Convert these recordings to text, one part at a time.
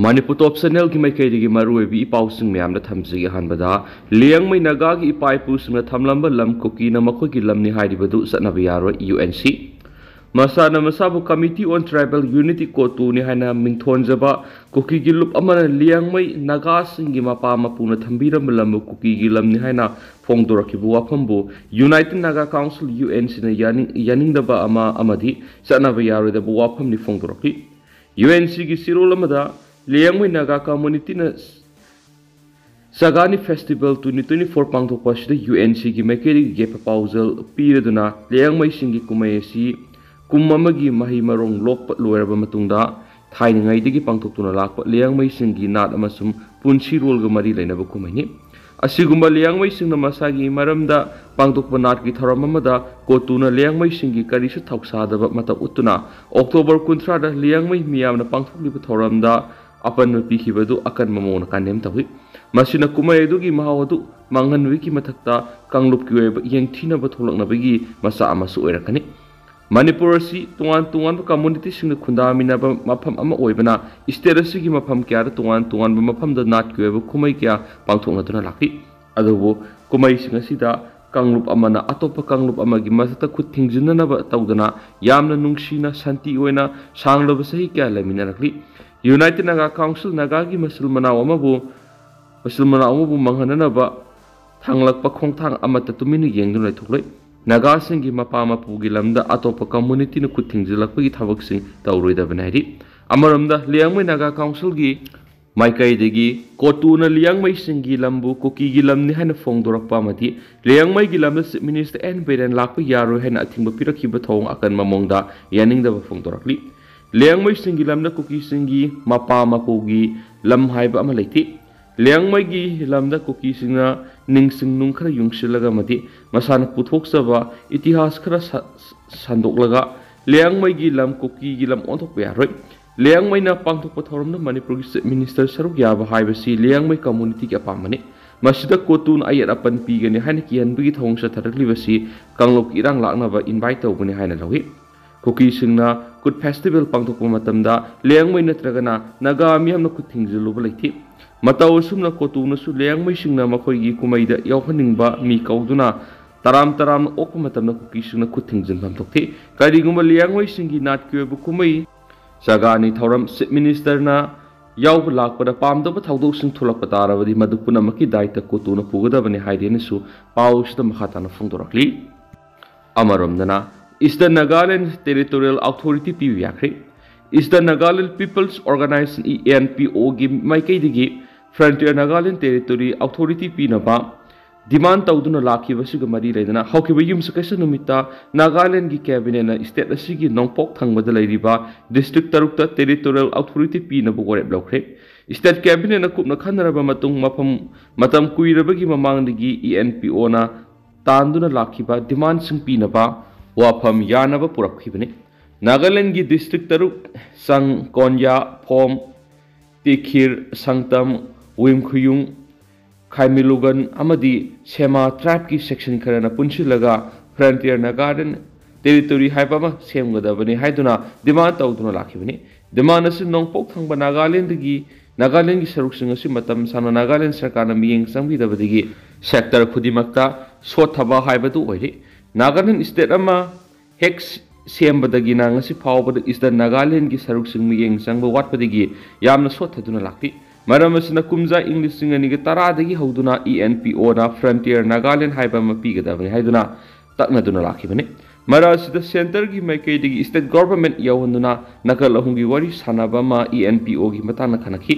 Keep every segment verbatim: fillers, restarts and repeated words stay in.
ꯃꯅꯤꯄꯨꯔ ꯇꯣꯞ ꯆꯦꯅꯦꯜꯒꯤ ꯃꯥꯏꯀꯩꯗꯒꯤ ꯃꯔꯨꯑꯣꯏꯕ ꯏ ꯄꯥꯎꯁꯤꯡ ꯃꯌꯥꯝꯗ ꯊꯝꯖꯒꯦ꯫ ꯑꯍꯥꯟꯕꯗ, ꯂꯤꯌꯥꯡꯃꯩ ꯅꯥꯒꯥꯒꯤ ꯏꯄꯥ ꯏꯄꯨꯁꯤꯡꯅ ꯊꯝꯂꯝꯕ ꯂꯝ ꯀꯨꯀꯤꯅ ꯃꯈꯣꯏꯒꯤ ꯂꯝꯅꯤ ꯍꯥꯏꯔꯤꯕꯗꯨ ꯆꯠꯅꯕ ꯌꯥꯔꯣꯏ, ꯌꯨ ꯑꯦꯟ ꯁꯤ꯫ ꯃꯁꯥꯅ ꯃꯁꯥꯕꯨ Committee on Tribal Unity, ꯀꯣꯇꯨꯅꯤ ꯍꯥꯏꯅ ꯃꯤꯡꯊꯣꯟꯖꯕ ꯀꯨꯀꯤꯒꯤ ꯂꯨꯞ ꯑꯃꯅ ꯂꯤꯌꯥꯡꯃꯩ ꯅꯥꯒꯥꯁꯤꯡꯒꯤ ꯃꯄꯥ ꯃꯄꯨꯅ ꯊꯝꯕꯤꯔꯝꯕ ꯂꯝꯕꯨ ꯀꯨꯀꯤꯒꯤ ꯂꯝꯅꯤ ꯍꯥꯏꯅ ꯐꯣꯡꯗꯣꯔꯛꯈꯤꯕ ꯋꯥꯐꯝꯕꯨ United Naga Council, U N ꯁꯤꯅ ꯌꯥꯅꯤꯡ-, ꯌꯥꯅꯤꯡꯗꯕ ꯑꯃ ꯑꯃꯗꯤ ꯆꯠꯅꯕ ꯌꯥꯔꯣꯏꯗꯕ ꯋꯥꯐꯝꯅꯤ ꯐꯣꯡꯗꯣꯔꯛꯈꯤ꯫ ꯌꯨ ꯑꯦꯟ ꯁꯤꯒꯤ ꯆꯦꯔꯣꯜ ꯑꯃꯗ ꯂꯤꯌꯥꯡꯃꯩ ꯅꯥꯒꯥ ꯀꯝꯃꯨꯅꯤꯇꯤꯅ ꯁꯒꯥꯅꯤ ꯐꯦꯁꯇꯤꯚꯦꯜ twenty twenty-four ꯄꯥꯡꯊꯣꯛꯄ ꯑꯁꯤꯗ ꯌꯨ ꯑꯦꯟ ꯁꯤꯒꯤ ꯃꯥꯏꯀꯩꯗꯒꯤ ꯌꯥꯏꯐ ꯄꯥꯎꯖꯦꯜ ꯄꯤꯔꯗꯨꯅ ꯂꯤꯌꯥꯡꯃꯩꯁꯤꯡꯒꯤ ꯀꯨꯝꯍꯩ ꯑꯁꯤ ꯀꯨꯝ ꯑꯃꯒꯤ ꯃꯍꯩ ꯃꯔꯣꯡ ꯂꯣꯛꯄ ꯂꯣꯏꯔꯕ ꯃꯇꯨꯡꯗ ꯊꯥꯏꯅꯉꯩꯗꯒꯤ ꯄꯥꯡꯊꯣꯛꯇꯨꯅ ꯂꯥꯛꯄ ꯂꯤꯌꯥꯡꯃꯩꯁꯤꯡꯒꯤ ꯅꯥꯠ ꯑꯃꯁꯨꯡ ꯄꯨꯟꯁꯤꯔꯣꯜꯒ ꯃꯔꯤ ꯂꯩꯅꯕ ꯀꯨꯝꯍꯩꯅꯤ꯫ ꯑꯁꯤꯒꯨꯝꯕ ꯂꯤꯌꯥꯡꯃꯩꯁꯤꯡꯅ ꯃꯁꯥꯒꯤ ꯃꯔꯝꯗ ꯄꯥꯡꯊꯣꯛꯄ ꯅꯥꯠꯀꯤ ꯊꯧꯔꯝ ꯑꯃꯗ ꯀꯣꯇꯨꯅ ꯂꯤꯌꯥꯡꯃꯩꯁꯤꯡꯒꯤ ꯀꯔꯤꯁꯨ ꯊꯧꯁꯥꯗꯕ ꯃꯇꯧ ꯎꯠꯇꯨꯅ ꯑꯣꯛꯇꯣꯕꯔ ꯀꯨꯟꯊ꯭ꯔꯥꯗ ꯂꯤꯌꯥꯡꯃꯩ ꯃꯤꯌꯥꯝꯅ ꯄꯥꯡꯊꯣꯛꯂꯤꯕ ꯊꯧꯔꯝꯗ ꯑꯄꯟꯕ ꯄꯤꯈꯤꯕ ꯑꯗꯨ ꯑꯀꯟꯕ ꯃꯑꯣꯡꯗ ꯀꯟꯗꯦꯝ ꯇꯧꯏ꯫ ꯃꯁꯤꯅ ꯀꯨꯝꯍꯩ ꯑꯗꯨꯒꯤ ꯃꯍꯥꯎ ꯑꯗꯨ ꯃꯥꯡꯍꯟꯕꯒꯤ ꯃꯊꯛꯇ ꯀꯥꯡꯂꯨꯞꯀꯤ ꯑꯣꯏꯕ ꯌꯦꯡꯊꯤꯅꯕ ꯊꯣꯛꯂꯛꯅꯕꯒꯤ ꯃꯆꯥꯛ ꯑꯃꯁꯨ ꯑꯣꯏꯔꯛꯀꯅꯤ꯫ ꯃꯅꯤꯄꯨꯔ ꯑꯁꯤ ꯇꯣꯉꯥꯟ ꯇꯣꯉꯥꯟꯕ ꯀꯝꯃꯨꯅꯤꯇꯤꯁꯤꯡꯅ ꯈꯨꯟꯗꯥꯃꯤꯟꯅꯕ ꯃꯐꯝ ꯑꯃ ꯑꯣꯏꯕꯅ, ꯁ꯭ꯇꯦꯠ ꯑꯁꯤꯒꯤ ꯃꯐꯝ ꯀꯌꯥꯗ ꯇꯣꯉꯥꯟ ꯇꯣꯉꯥꯟꯕ ꯃꯐꯝꯗ ꯅꯥꯠꯀꯤ ꯑꯣꯏꯕ ꯀꯨꯝꯍꯩ ꯀꯌꯥ ꯄꯥꯡꯊꯣꯛꯅꯗꯨꯅ ꯂꯥꯛꯂꯤ꯫ ꯑꯗꯨꯕꯨ ꯀꯨꯝꯍꯩꯁꯤꯡ ꯑꯁꯤꯗ ꯀꯥꯡꯂꯨꯞ ꯑꯃꯅ ꯑꯇꯣꯞꯄ ꯀꯥꯡꯂꯨꯞ ꯑꯃꯒꯤ ꯃꯊꯛꯇ ꯈꯨꯠ ꯊꯤꯡꯖꯤꯟꯅꯅꯕ ꯇꯧꯗꯅ ꯌꯥꯝꯅ ꯅꯨꯡꯁꯤꯅ ꯁꯥꯟꯇꯤ ꯑꯣꯏꯅ ꯁꯥꯡꯂꯕ ꯆꯍꯤ ꯀꯌꯥ ꯂꯩꯃꯤꯟꯅꯔꯛꯂꯤ꯫ United Naga Council ꯅꯥꯒꯥꯒꯤ ꯃꯆꯤꯜ ꯃꯅꯥꯎ ꯑꯃꯕꯨ, ꯃꯆꯤꯜ ꯃꯅꯥꯎ ꯑꯃꯕꯨ ꯃꯥꯡꯍꯟꯅꯅꯕ ꯊꯥꯡꯂꯛꯄ ꯈꯣꯡꯊꯥꯡ ꯑꯃꯠꯇ ꯇꯨꯃꯤꯟꯅ ꯌꯦꯡꯗꯨꯅ ꯂꯩꯊꯣꯛꯂꯣꯏ꯫ ꯅꯥꯒꯥꯁꯤꯡꯒꯤ ꯃꯄꯥ ꯃꯄꯨꯒꯤ ꯂꯝꯗ ꯑꯇꯣꯞꯄ ꯀꯝꯃꯨꯅꯤꯇꯤꯅ ꯈꯨꯠ ꯊꯤꯡꯖꯤꯜꯂꯛꯄꯒꯤ ꯊꯕꯛꯁꯤꯡ ꯇꯧꯔꯣꯏꯗꯕꯅꯤ ꯍꯥꯏꯔꯤ꯫ ꯑꯃꯔꯣꯝꯗ, ꯂꯤꯌꯥꯡꯃꯩ ꯅꯥꯒꯥ ꯀꯥꯎꯟꯁꯤꯜꯒꯤ ꯃꯥꯏꯀꯩꯗꯒꯤ ꯀꯣꯇꯨꯅ ꯂꯤꯌꯥꯡꯃꯩꯁꯤꯡꯒꯤ ꯂꯝꯕꯨ ꯀꯨꯀꯤꯒꯤ ꯂꯝꯅꯤ ꯍꯥꯏꯅ ꯐꯣꯡꯗꯣꯔꯛꯄ ꯑꯃꯗꯤ ꯂꯤꯌꯥꯡꯃꯩꯒꯤ ꯂꯝꯗ ꯆꯤꯐ ꯃꯤꯅꯤꯁꯇꯔ ꯑꯦꯟ ꯕꯤꯔꯦꯟ ꯂꯥꯛꯄ ꯌꯥꯔꯣꯏ ꯍꯥꯏꯅ ꯑꯊꯤꯡꯕ ꯄꯤꯔꯛꯈꯤꯕ ꯊꯧꯑꯣꯡ ꯑꯀꯟꯕ ꯃꯑꯣꯡꯗ ꯌꯥꯅꯤꯡꯗꯕ ꯐꯣꯡꯗꯣꯔꯛꯂꯤ꯫ ꯂꯤꯌꯥꯡꯃꯩꯁꯤꯡꯒꯤ ꯂꯝꯗ ꯀꯨꯀꯤꯁꯤꯡꯒꯤ ꯃꯄꯥ ꯃꯄꯨꯒꯤ ꯂꯝ ꯍꯥꯏꯕ ꯑꯃ ꯂꯩꯇꯦ꯫ ꯂꯤꯌꯥꯡꯃꯩꯒꯤ ꯂꯝꯗ ꯀꯨꯀꯤꯁꯤꯡꯅ ꯅꯤꯡꯁꯤꯡ ꯅꯨꯡ ꯈꯔ ꯌꯨꯡꯁꯤꯜꯂꯒ ꯑꯃꯗꯤ ꯃꯁꯥꯅ ꯄꯨꯊꯣꯛꯆꯕ ꯏꯇꯤꯍꯥꯁ ꯈꯔ ꯁ-, ꯁꯟꯗꯣꯛꯂꯒ ꯂꯤꯌꯥꯡꯃꯩꯒꯤ ꯂꯝ ꯀꯨꯀꯤꯒꯤ ꯂꯝ ꯑꯣꯟꯊꯣꯛꯄ ꯌꯥꯔꯣꯏ꯫ ꯂꯤꯌꯥꯡꯃꯩꯅ ꯄꯥꯡꯊꯣꯛꯄ ꯊꯧꯔꯝꯗ ꯃꯅꯤꯄꯨꯔꯒꯤ ꯆꯤꯐ ꯃꯤꯅꯤꯁꯇꯔ ꯁꯔꯨꯛ ꯌꯥꯕ ꯍꯥꯏꯕꯁꯤ ꯂꯤꯌꯥꯡꯃꯩ ꯀꯝꯃꯨꯅꯤꯇꯤꯒꯤ ꯑꯄꯥꯝꯕꯅꯤ꯫ ꯃꯁꯤꯗ ꯀꯣꯇꯨꯅ ꯑꯌꯦꯠ ꯑꯄꯟ ꯄꯤꯒꯅꯤ ꯍꯥꯏꯅ ꯀꯤꯍꯟꯕꯒꯤ ꯊꯧꯑꯣꯡ ꯆꯠꯊꯔꯛꯂꯤꯕꯁꯤ ꯀꯥꯡꯂꯨꯞꯀꯤ ꯏꯔꯥꯡ ꯂꯥꯛꯅꯕ ꯏꯟꯚꯥꯏꯠ ꯇꯧꯕꯅꯤ ꯍꯥꯏꯅ ꯂꯧꯏ꯫ ꯀꯨꯀꯤꯁꯤꯡꯅ ꯀꯨꯠ ꯐꯦꯁꯇꯤꯚꯦꯜ ꯄꯥꯡꯊꯣꯛꯄ ꯃꯇꯝꯗ ꯂꯤꯌꯥꯡꯃꯩ ꯅꯠꯇ꯭ꯔꯒꯅ ꯅꯥꯒꯥ ꯃꯤꯌꯥꯝꯅ ꯈꯨꯠ ꯊꯤꯡꯖꯤꯜꯂꯨꯕ ꯂꯩꯇꯦ꯫ ꯃꯇꯧ ꯑꯁꯨꯝꯅ ꯀꯣꯇꯨꯅꯁꯨ ꯂꯤꯌꯥꯡꯃꯩꯁꯤꯡꯅ ꯃꯈꯣꯏꯒꯤ ꯀꯨꯝꯍꯩꯗ ꯌꯥꯎꯍꯟꯅꯤꯡꯕ ꯃꯤ ꯀꯧꯗꯨꯅ ꯇꯔꯥꯝ ꯇꯔꯥꯝꯅ ꯑꯣꯛꯄ ꯃꯇꯝꯗ ꯀꯨꯀꯤꯁꯤꯡꯅ ꯈꯨꯠ ꯊꯤꯡꯖꯤꯟꯐꯝ ꯊꯣꯛꯈꯤ꯫ ꯀꯔꯤꯒꯨꯝꯕ ꯂꯤꯌꯥꯡꯃꯩꯁꯤꯡꯒꯤ ꯅꯥꯠꯀꯤ ꯑꯣꯏꯕ ꯀꯨꯝꯍꯩ ꯆꯥꯒꯥꯅꯤ ꯊꯧꯔꯝ ꯆꯤꯐ ꯃꯤꯅꯤꯁꯇꯔꯅ ꯌꯥꯎꯕ ꯂꯥꯛꯄꯗ ꯄꯥꯝꯗꯕ ꯊꯧꯗꯣꯛꯁꯤꯡ ꯊꯣꯛꯂꯛꯄ ꯇꯥꯔꯕꯗꯤ ꯃꯗꯨ ꯄꯨꯝꯅꯃꯛꯀꯤ ꯗꯥꯏꯇ ꯀꯣꯇꯨꯅ ꯄꯨꯒꯗꯕꯅꯤ ꯍꯥꯏꯗꯦꯅꯁꯨ ꯄꯥꯎ ꯑꯁꯤꯗ ꯃꯈꯥ ꯇꯥꯅ ꯐꯣꯡꯗꯣꯔꯛꯂꯤ꯫ ꯑꯃꯔꯣꯝꯗꯅ, Eastern Nagaland Territorial Authority ꯄꯤꯕ ꯌꯥꯈ꯭ꯔꯦ꯫ Eastern Nagaland People's Organization, E N P O ꯒꯤ ꯃꯥꯏꯀꯩꯗꯒꯤ Frontier Nagaland Territory Authority ꯄꯤꯅꯕ ꯗꯤꯃꯥꯟ ꯇꯧꯗꯨꯅ ꯂꯥꯛꯈꯤꯕꯁꯤꯒ ꯃꯔꯤ ꯂꯩꯅꯅ ꯍꯧꯈꯤꯕ ꯌꯨꯝꯁꯀꯩꯁ ꯅꯨꯃꯤꯠꯇ ꯅꯥꯒꯥꯂꯦꯟꯒꯤ ꯀꯦꯕꯤꯅꯦꯠꯅ ꯁ꯭ꯇꯦꯠ ꯑꯁꯤꯒꯤ ꯅꯣꯡꯄꯣꯛ ꯊꯪꯕꯗ ꯂꯩꯔꯤꯕ ꯗꯤꯁꯇ꯭ꯔꯤꯛ ꯇꯔꯨꯛꯇ ꯇꯦꯔꯤꯇꯣꯔꯤꯌꯦꯜ ꯑꯣꯊꯣꯔꯤꯇꯤ ꯄꯤꯅꯕ ꯋꯥꯔꯦꯞ ꯂꯧꯈ꯭ꯔꯦ꯫ ꯁ꯭ꯇꯦꯠ ꯀꯦꯕꯤꯅꯦꯠꯅ ꯀꯨꯞꯅ ꯈꯟꯅꯔꯕ ꯃꯇꯨꯡ ꯃꯐꯝ ꯃꯇꯝ ꯀꯨꯏꯔꯕꯒꯤ ꯃꯃꯥꯡꯗꯒꯤ ꯏ ꯑꯦꯟ ꯄꯤ ꯑꯣꯅ ꯇꯥꯟꯗꯨꯅ ꯂꯥꯛꯈꯤꯕ ꯗꯤꯃꯥꯟꯁꯤꯡ ꯄꯤꯅꯕ ꯋꯥꯐꯝ ꯌꯥꯅꯕ ꯄꯨꯔꯛꯈꯤꯕꯅꯤ꯫ ꯅꯥꯒꯥꯂꯦꯟꯒꯤ ꯗꯤꯁꯇ꯭ꯔꯤꯛ ꯇꯔꯨꯛ, ꯆꯪ, ꯀꯣꯟꯌꯥ, ꯐꯣꯝ, ꯇꯤꯈꯤꯔ, ꯁꯪꯇꯝ, ꯋꯤꯝꯈꯨꯌꯨꯡ, ꯈꯥꯏꯃꯤꯂꯨꯒꯟ ꯑꯃꯗꯤ ꯁꯦꯃꯥ ꯇ꯭ꯔꯥꯏꯕꯀꯤ ꯁꯦꯛꯁꯟ ꯈꯔꯅ ꯄꯨꯟꯁꯤꯜꯂꯒ ꯐ꯭ꯔꯟꯇꯤꯌꯔ ꯅꯥꯒꯥꯂꯦꯟ ꯇꯦꯔꯤꯇꯣꯔꯤ ꯍꯥꯏꯕ ꯑꯃ ꯁꯦꯝꯒꯗꯕꯅꯤ ꯍꯥꯏꯗꯨꯅ ꯗꯤꯃꯥꯟ ꯇꯧꯗꯨꯅ ꯂꯥꯛꯈꯤꯕꯅꯤ꯫ ꯗꯤꯃꯥꯟ ꯑꯁꯤ ꯅꯣꯡꯄꯣꯛ ꯊꯪꯕ ꯅꯥꯒꯥꯂꯦꯟꯗꯒꯤ, ꯅꯥꯒꯥꯂꯦꯟꯒꯤ ꯁꯔꯨꯛꯁꯤꯡ ꯑꯁꯤ ꯃꯇꯝ ꯁꯥꯡꯅ ꯅꯥꯒꯥꯂꯦꯟ ꯁꯔꯀꯥꯔꯅ ꯃꯤꯠꯌꯦꯡ ꯆꯪꯕꯤꯗꯕꯗꯒꯤ ꯁꯦꯛꯇꯔ ꯈꯨꯗꯤꯡꯃꯛꯇ ꯁꯣꯠꯊꯕ ꯍꯥꯏꯕꯗꯨ ꯑꯣꯏꯔꯤ꯫ ꯅꯥꯒꯥꯂꯦꯟ ꯁ꯭ꯇꯦꯠ ꯑꯃ ꯍꯦꯛ ꯁꯦꯝꯕꯗꯒꯤꯅ ꯉꯁꯤ ꯐꯥꯎꯕꯗ ꯏꯁꯇꯔꯟ ꯅꯥꯒꯥꯂꯦꯟꯒꯤ ꯁꯔꯨꯛꯁꯤꯡ ꯃꯤꯠꯌꯦꯡ ꯆꯪꯕ ꯋꯥꯠꯄꯗꯒꯤ ꯌꯥꯝꯅ ꯁꯣꯠꯊꯗꯨꯅ ꯂꯥꯛꯂꯤ꯫ ꯃꯔꯝ ꯑꯁꯤꯅ ꯀꯨꯝꯖꯥ ꯏꯪ ꯂꯤꯁꯤꯡ ꯑꯅꯤꯒ ꯇꯔꯥꯗꯒꯤ ꯍꯧꯗꯨꯅ ꯏ ꯑꯦꯟ ꯄꯤ ꯑꯣꯅ ꯐ꯭ꯔꯟꯇꯤꯌꯔ ꯅꯥꯒꯥꯂꯦꯟ ꯍꯥꯏꯕ ꯑꯃ ꯄꯤꯒꯗꯕꯅꯤ ꯍꯥꯏꯗꯨꯅ ꯇꯛꯅꯗꯨꯅ ꯂꯥꯛꯈꯤꯕꯅꯤ꯫ ꯃꯔꯛ ꯑꯁꯤꯗ ꯁꯦꯟꯇꯔꯒꯤ ꯃꯥꯏꯀꯩꯗꯒꯤ ꯁ꯭ꯇꯦꯠ ꯒꯣꯚꯔꯟꯃꯦꯟꯠ ꯌꯧꯍꯟꯗꯨꯅ ꯅꯥꯀꯜ ꯑꯍꯨꯝꯒꯤ ꯋꯥꯔꯤ ꯁꯥꯟꯅꯕ ꯑꯃ ꯏ ꯑꯦꯟ ꯄꯤ ꯑꯣꯒꯤ ꯃꯇꯥꯡꯗ ꯈꯟꯅꯈꯤ꯫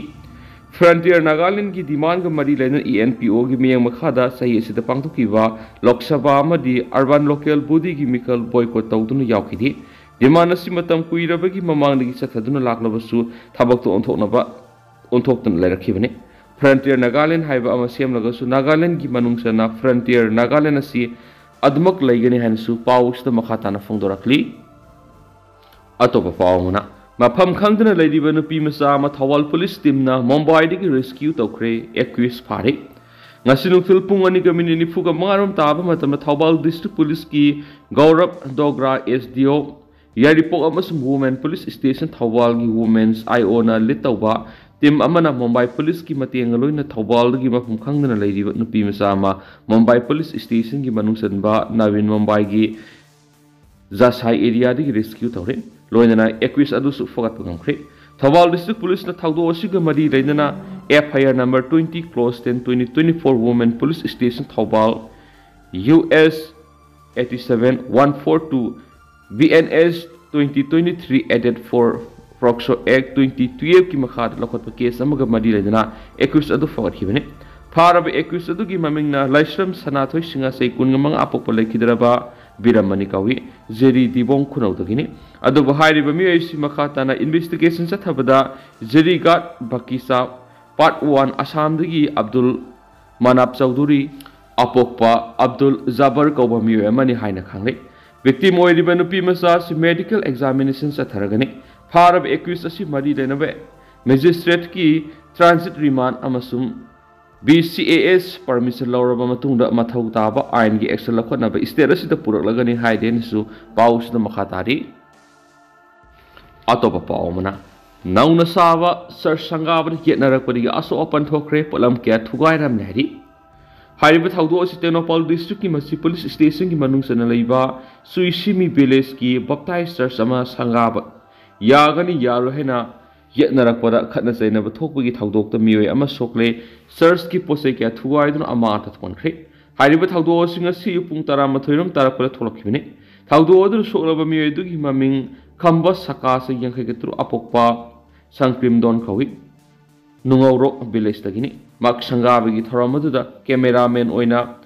ꯐ꯭ꯔꯟꯇꯤꯌꯔ ꯅꯥꯒꯥꯂꯦꯟꯒꯤ ꯗꯤꯃꯥꯟꯒ ꯃꯔꯤ ꯂꯩꯅꯅ ꯏ ꯑꯦꯟ ꯄꯤ ꯑꯣꯒꯤ ꯃꯤꯠꯌꯦꯡ ꯃꯈꯥꯗ ꯆꯍꯤ ꯑꯁꯤꯗ ꯄꯥꯡꯊꯣꯛꯈꯤꯕ ꯂꯣꯛ ꯁꯚꯥ ꯑꯃꯗꯤ ꯑꯔꯕꯥꯟ ꯂꯣꯀꯦꯜ ꯕꯣꯗꯤꯒꯤ ꯃꯤꯈꯜ ꯕꯣꯏꯀꯣꯠ ꯇꯧꯗꯨꯅ ꯌꯥꯎꯈꯤꯗꯦ꯫ ꯗꯤꯃꯥꯟ ꯑꯁꯤ ꯃꯇꯝ ꯀꯨꯏꯔꯕꯒꯤ ꯃꯃꯥꯡꯗꯒꯤ ꯆꯠꯊꯗꯨꯅ ꯂꯥꯛꯂꯕꯁꯨ ꯊꯕꯛꯇ ꯑꯣꯟꯊꯣꯛꯅꯕ ꯑꯣꯟꯊꯣꯛꯇꯨꯅ ꯂꯩꯔꯛꯈꯤꯕꯅꯤ꯫ ꯐ꯭ꯔꯟꯇꯤꯌꯔ ꯅꯥꯒꯥꯂꯦꯟ ꯍꯥꯏꯕ ꯑꯃ ꯁꯦꯝꯂꯒꯁꯨ ꯅꯥꯒꯥꯂꯦꯟꯒꯤ ꯃꯅꯨꯡ ꯆꯟꯅ ꯐ꯭ꯔꯟꯇꯤꯌꯔ ꯅꯥꯒꯥꯂꯦꯟ ꯑꯁꯤ ꯑꯗꯨꯃꯛ ꯂꯩꯒꯅꯤ ꯍꯥꯏꯅꯁꯨ ꯄꯥꯎ ꯑꯁꯤꯗ ꯃꯈꯥ ꯇꯥꯅ ꯐꯣꯡꯗꯣꯔꯛꯂꯤ꯫ ꯑꯇꯣꯞꯄ ꯄꯥꯎ ꯑꯃꯅ, ꯃꯐꯝ ꯈꯪꯗꯅ ꯂꯩꯔꯤꯕ ꯅꯨꯄꯤ ꯃꯆꯥ ꯑꯃ ꯊꯧꯕꯥꯜ ꯄꯨꯂꯤꯁ ꯇꯤꯝꯅ ꯃꯨꯝꯕꯥꯏꯗꯒꯤ ꯔꯦꯁꯀ꯭ꯌꯨ ꯇꯧꯈ꯭ꯔꯦ, ꯑꯦꯀ꯭ꯌꯨꯁ ꯐꯥꯔꯦ꯫ ꯉꯁꯤ ꯅꯨꯡꯊꯤꯜ ꯄꯨꯡ ꯑꯅꯤꯒ ꯃꯤꯅꯤꯠ ꯅꯤꯐꯨꯒ ꯃꯉꯥꯔꯣꯝ ꯇꯥꯕ ꯃꯇꯝꯗ ꯊꯧꯕꯥꯜ ꯗꯤꯁꯇ꯭ꯔꯤꯛ ꯄꯨꯂꯤꯁꯀꯤ ꯒꯧꯔꯕ ꯗꯣꯒ꯭ꯔꯥ, ꯑꯦꯁ ꯗꯤ ꯑꯣ, ꯌꯥꯏꯔꯤꯄꯣꯛ ꯑꯃꯁꯨꯡ ꯋꯨꯃꯦꯟ ꯄꯨꯂꯤꯁ ꯁ꯭ꯇꯦꯁꯟ ꯊꯧꯕꯥꯜꯒꯤ ꯋꯨꯃꯦꯟꯁ ꯑꯥꯏ ꯑꯣꯅ ꯂꯤꯗ ꯇꯧꯕ ꯇꯤꯝ ꯑꯃꯅ ꯃꯨꯝꯕꯥꯏ ꯄꯨꯂꯤꯁꯀꯤ ꯃꯇꯦꯡꯒ ꯂꯣꯏꯅ ꯊꯧꯕꯥꯜꯗꯒꯤ ꯃꯐꯝ ꯈꯪꯗꯅ ꯂꯩꯔꯤꯕ ꯅꯨꯄꯤ ꯃꯆꯥ ꯑꯃ ꯃꯨꯝꯕꯥꯏ ꯄꯨꯂꯤꯁ ꯁ꯭ꯇꯦꯁꯟꯒꯤ ꯃꯅꯨꯡ ꯆꯟꯕ ꯅꯕꯤꯟ ꯃꯨꯝꯕꯥꯏꯒꯤ ꯖꯥꯁꯥꯏ ꯑꯦꯔꯤꯌꯥꯗꯒꯤ ꯔꯦꯁꯀ꯭ꯌꯨ ꯇꯧꯔꯦ꯫ ꯂꯣꯏꯅꯅ ꯑꯦꯀ꯭ꯌꯨꯁ ꯑꯗꯨꯁꯨ ꯐꯒꯠꯄ ꯉꯝꯈ꯭ꯔꯦ꯫ ꯊꯧꯕꯥꯜ ꯗꯤꯁꯇ꯭ꯔꯤꯛ ꯄꯨꯂꯤꯁꯅ ꯊꯧꯗꯣꯛ ꯑꯁꯤꯒ ꯃꯔꯤ ꯂꯩꯅꯅ F I R number twenty clause ten twenty twenty-four Women Police Station Thoubal U S eighty seven one four two B N S twenty twenty-three added for POCSO Act twenty twelve ꯀꯤ ꯃꯈꯥꯗ ꯂꯧꯈꯠꯄ case ꯑꯃꯒ ꯃꯔꯤ ꯂꯩꯅꯅ ꯑꯦꯀ꯭ꯌꯨꯁ ꯑꯗꯨ ꯐꯒꯠꯈꯤꯕꯅꯤ꯫ ꯐꯥꯔꯕ ꯑꯦꯀ꯭ꯌꯨꯁ ꯑꯗꯨꯒꯤ ꯃꯃꯤꯡꯅ ꯂꯥꯏꯁ꯭ꯔꯝ ꯁꯅꯥꯊꯣꯏ ꯁꯤꯡꯍ, ꯆꯍꯤ ꯀꯨꯟꯃꯉꯥ, ꯑꯄꯣꯛꯄ, ꯂꯩꯈꯤꯗ꯭ꯔꯕ ꯕꯤꯔꯃꯅꯤ ꯀꯧꯏ꯫ ꯖꯦꯔꯤ ꯗꯤꯕꯣꯡ ꯈꯨꯅꯧꯗꯒꯤꯅꯤ꯫ ꯑꯗꯨꯕꯨ ꯍꯥꯏꯔꯤꯕ ꯃꯤꯑꯣꯏ ꯑꯁꯤ ꯃꯈꯥ ꯇꯥꯅ ꯏꯟꯚꯦꯁꯇꯤꯒꯦꯁꯟ ꯆꯠꯊꯕꯗ ꯖꯦꯔꯤꯒꯥꯠ ꯕꯀꯤꯁꯥ, ꯄꯥꯔꯠ ꯋꯥꯟ, ꯑꯁꯥꯝꯗꯒꯤ ꯑꯕꯗꯨꯜ ꯃꯅꯥꯞ ꯆꯧꯙꯨꯔꯤ, ꯑꯄꯣꯛꯄ ꯑꯕꯗꯨꯜ ꯖꯥꯕꯔ ꯀꯧꯕ ꯃꯤꯑꯣꯏ ꯑꯃꯅꯤ ꯍꯥꯏꯅ ꯈꯪꯂꯦ꯫ ꯚꯤꯛꯇꯤꯝ ꯑꯣꯏꯔꯤꯕ ꯅꯨꯄꯤ ꯃꯆꯥ ꯑꯁꯤ ꯃꯦꯗꯤꯀꯦꯜ ꯑꯦꯛꯖꯥꯃꯤꯅꯦꯁꯟ ꯆꯠꯊꯔꯒꯅꯤ꯫ ꯐꯥꯔꯕ ꯑꯦꯀ꯭ꯌꯨꯁ ꯑꯁꯤ ꯃꯔꯤ ꯂꯩꯅꯕ ꯃꯦꯖꯤꯁꯇ꯭ꯔꯦꯠꯀꯤ ꯇ꯭ꯔꯥꯟꯖꯤꯠ ꯔꯤꯃꯥꯟ ꯑꯃꯁꯨꯡ B C A S permission ꯂꯧꯔꯕ ꯃꯇꯨꯡꯗ ꯃꯊꯧ ꯇꯥꯕ ꯑꯥꯏꯟꯒꯤ ꯑꯦꯛꯁꯟ ꯂꯧꯈꯠꯅꯕ ꯁ꯭ꯇꯦꯠ ꯑꯁꯤꯗ ꯄꯨꯔꯛꯂꯒꯅꯤ ꯍꯥꯏꯔꯤ ꯍꯥꯏꯅꯁꯨ ꯄꯥꯎꯁꯤꯗ ꯃꯈꯥ ꯇꯥꯔꯤ꯫ ꯑꯇꯣꯞꯄ ꯄꯥꯎ ꯑꯃꯅ, ꯅꯧꯅ ꯁꯥꯕ ꯆꯔꯆ ꯁꯪꯒꯥꯕꯗ ꯌꯦꯠꯅꯔꯛꯄꯗꯒꯤ ꯑꯁꯣꯛ ꯑꯄꯟ ꯊꯣꯛꯈ꯭ꯔꯦ, ꯄꯣꯠꯂꯝ ꯀꯌꯥ ꯊꯨꯒꯥꯏꯔꯝꯂꯦ ꯍꯥꯏꯔꯤ꯫ ꯍꯥꯏꯔꯤꯕ ꯊꯧꯗꯣꯛ ꯑꯁꯤ ꯇꯦꯡꯅꯧꯄꯜ ꯗꯤꯁꯇ꯭ꯔꯤꯛꯀꯤ ꯃꯁꯤ ꯄꯨꯂꯤꯁ ꯁ꯭ꯇꯦꯁꯟꯒꯤ ꯃꯅꯨꯡ ꯆꯟꯅ ꯂꯩꯕ ꯆꯨꯏꯁꯤꯃꯤ ꯚꯤꯂꯦꯖꯀꯤ ꯕꯞꯇꯥꯏꯁ ꯆꯔꯆ ꯑꯃ ꯁꯪꯒꯥꯕ ꯌꯥꯒꯅꯤ ꯌꯥꯔꯣꯏ ꯍꯥꯏꯅ ꯌꯦꯠꯅꯔꯛꯄꯗ ꯈꯠꯅ ꯆꯩꯅꯕ ꯊꯣꯛꯄꯒꯤ ꯊꯧꯗꯣꯛꯇ ꯃꯤꯑꯣꯏ ꯑꯃ ꯁꯣꯛꯂꯦ꯫ ꯆꯔꯆꯀꯤ ꯄꯣꯠ ꯆꯩ ꯀꯌꯥ ꯊꯨꯒꯥꯏꯗꯨꯅ ꯑꯃꯥꯡ ꯑꯇꯥ ꯊꯣꯛꯍꯟꯈ꯭ꯔꯦ꯫ ꯍꯥꯏꯔꯤꯕ ꯊꯧꯗꯣꯛ ꯑꯁꯤ ꯉꯁꯤ ꯑꯌꯨꯛ ꯄꯨꯡ ꯇꯔꯥꯃꯥꯊꯣꯏ ꯔꯣꯝ ꯇꯥꯔꯛꯄꯗ ꯊꯣꯛꯂꯛꯈꯤꯕꯅꯤ꯫ ꯊꯧꯗꯣꯛ ꯑꯗꯨꯗ ꯁꯣꯛꯂꯕ ꯃꯤꯑꯣꯏ ꯑꯗꯨꯒꯤ ꯃꯃꯤꯡ ꯈꯝꯕ ꯁꯀꯥ, ꯆꯍꯤ ꯌꯥꯡꯈꯩꯒ ꯇꯔꯨꯛ, ꯑꯄꯣꯛꯄ ꯁꯪꯀ꯭ꯔꯤꯝꯗꯣꯟ ꯀꯧꯏ꯫ ꯅꯨꯡꯉꯧꯔꯣꯛ ꯚꯤꯂꯦꯖꯇꯒꯤꯅꯤ꯫ ꯃꯍꯥꯛ ꯁꯪꯒꯥꯕꯒꯤ ꯊꯧꯔꯝ ꯑꯗꯨꯗ ꯀꯦꯃꯦꯔꯥꯃꯦꯟ ꯑꯣꯏꯅ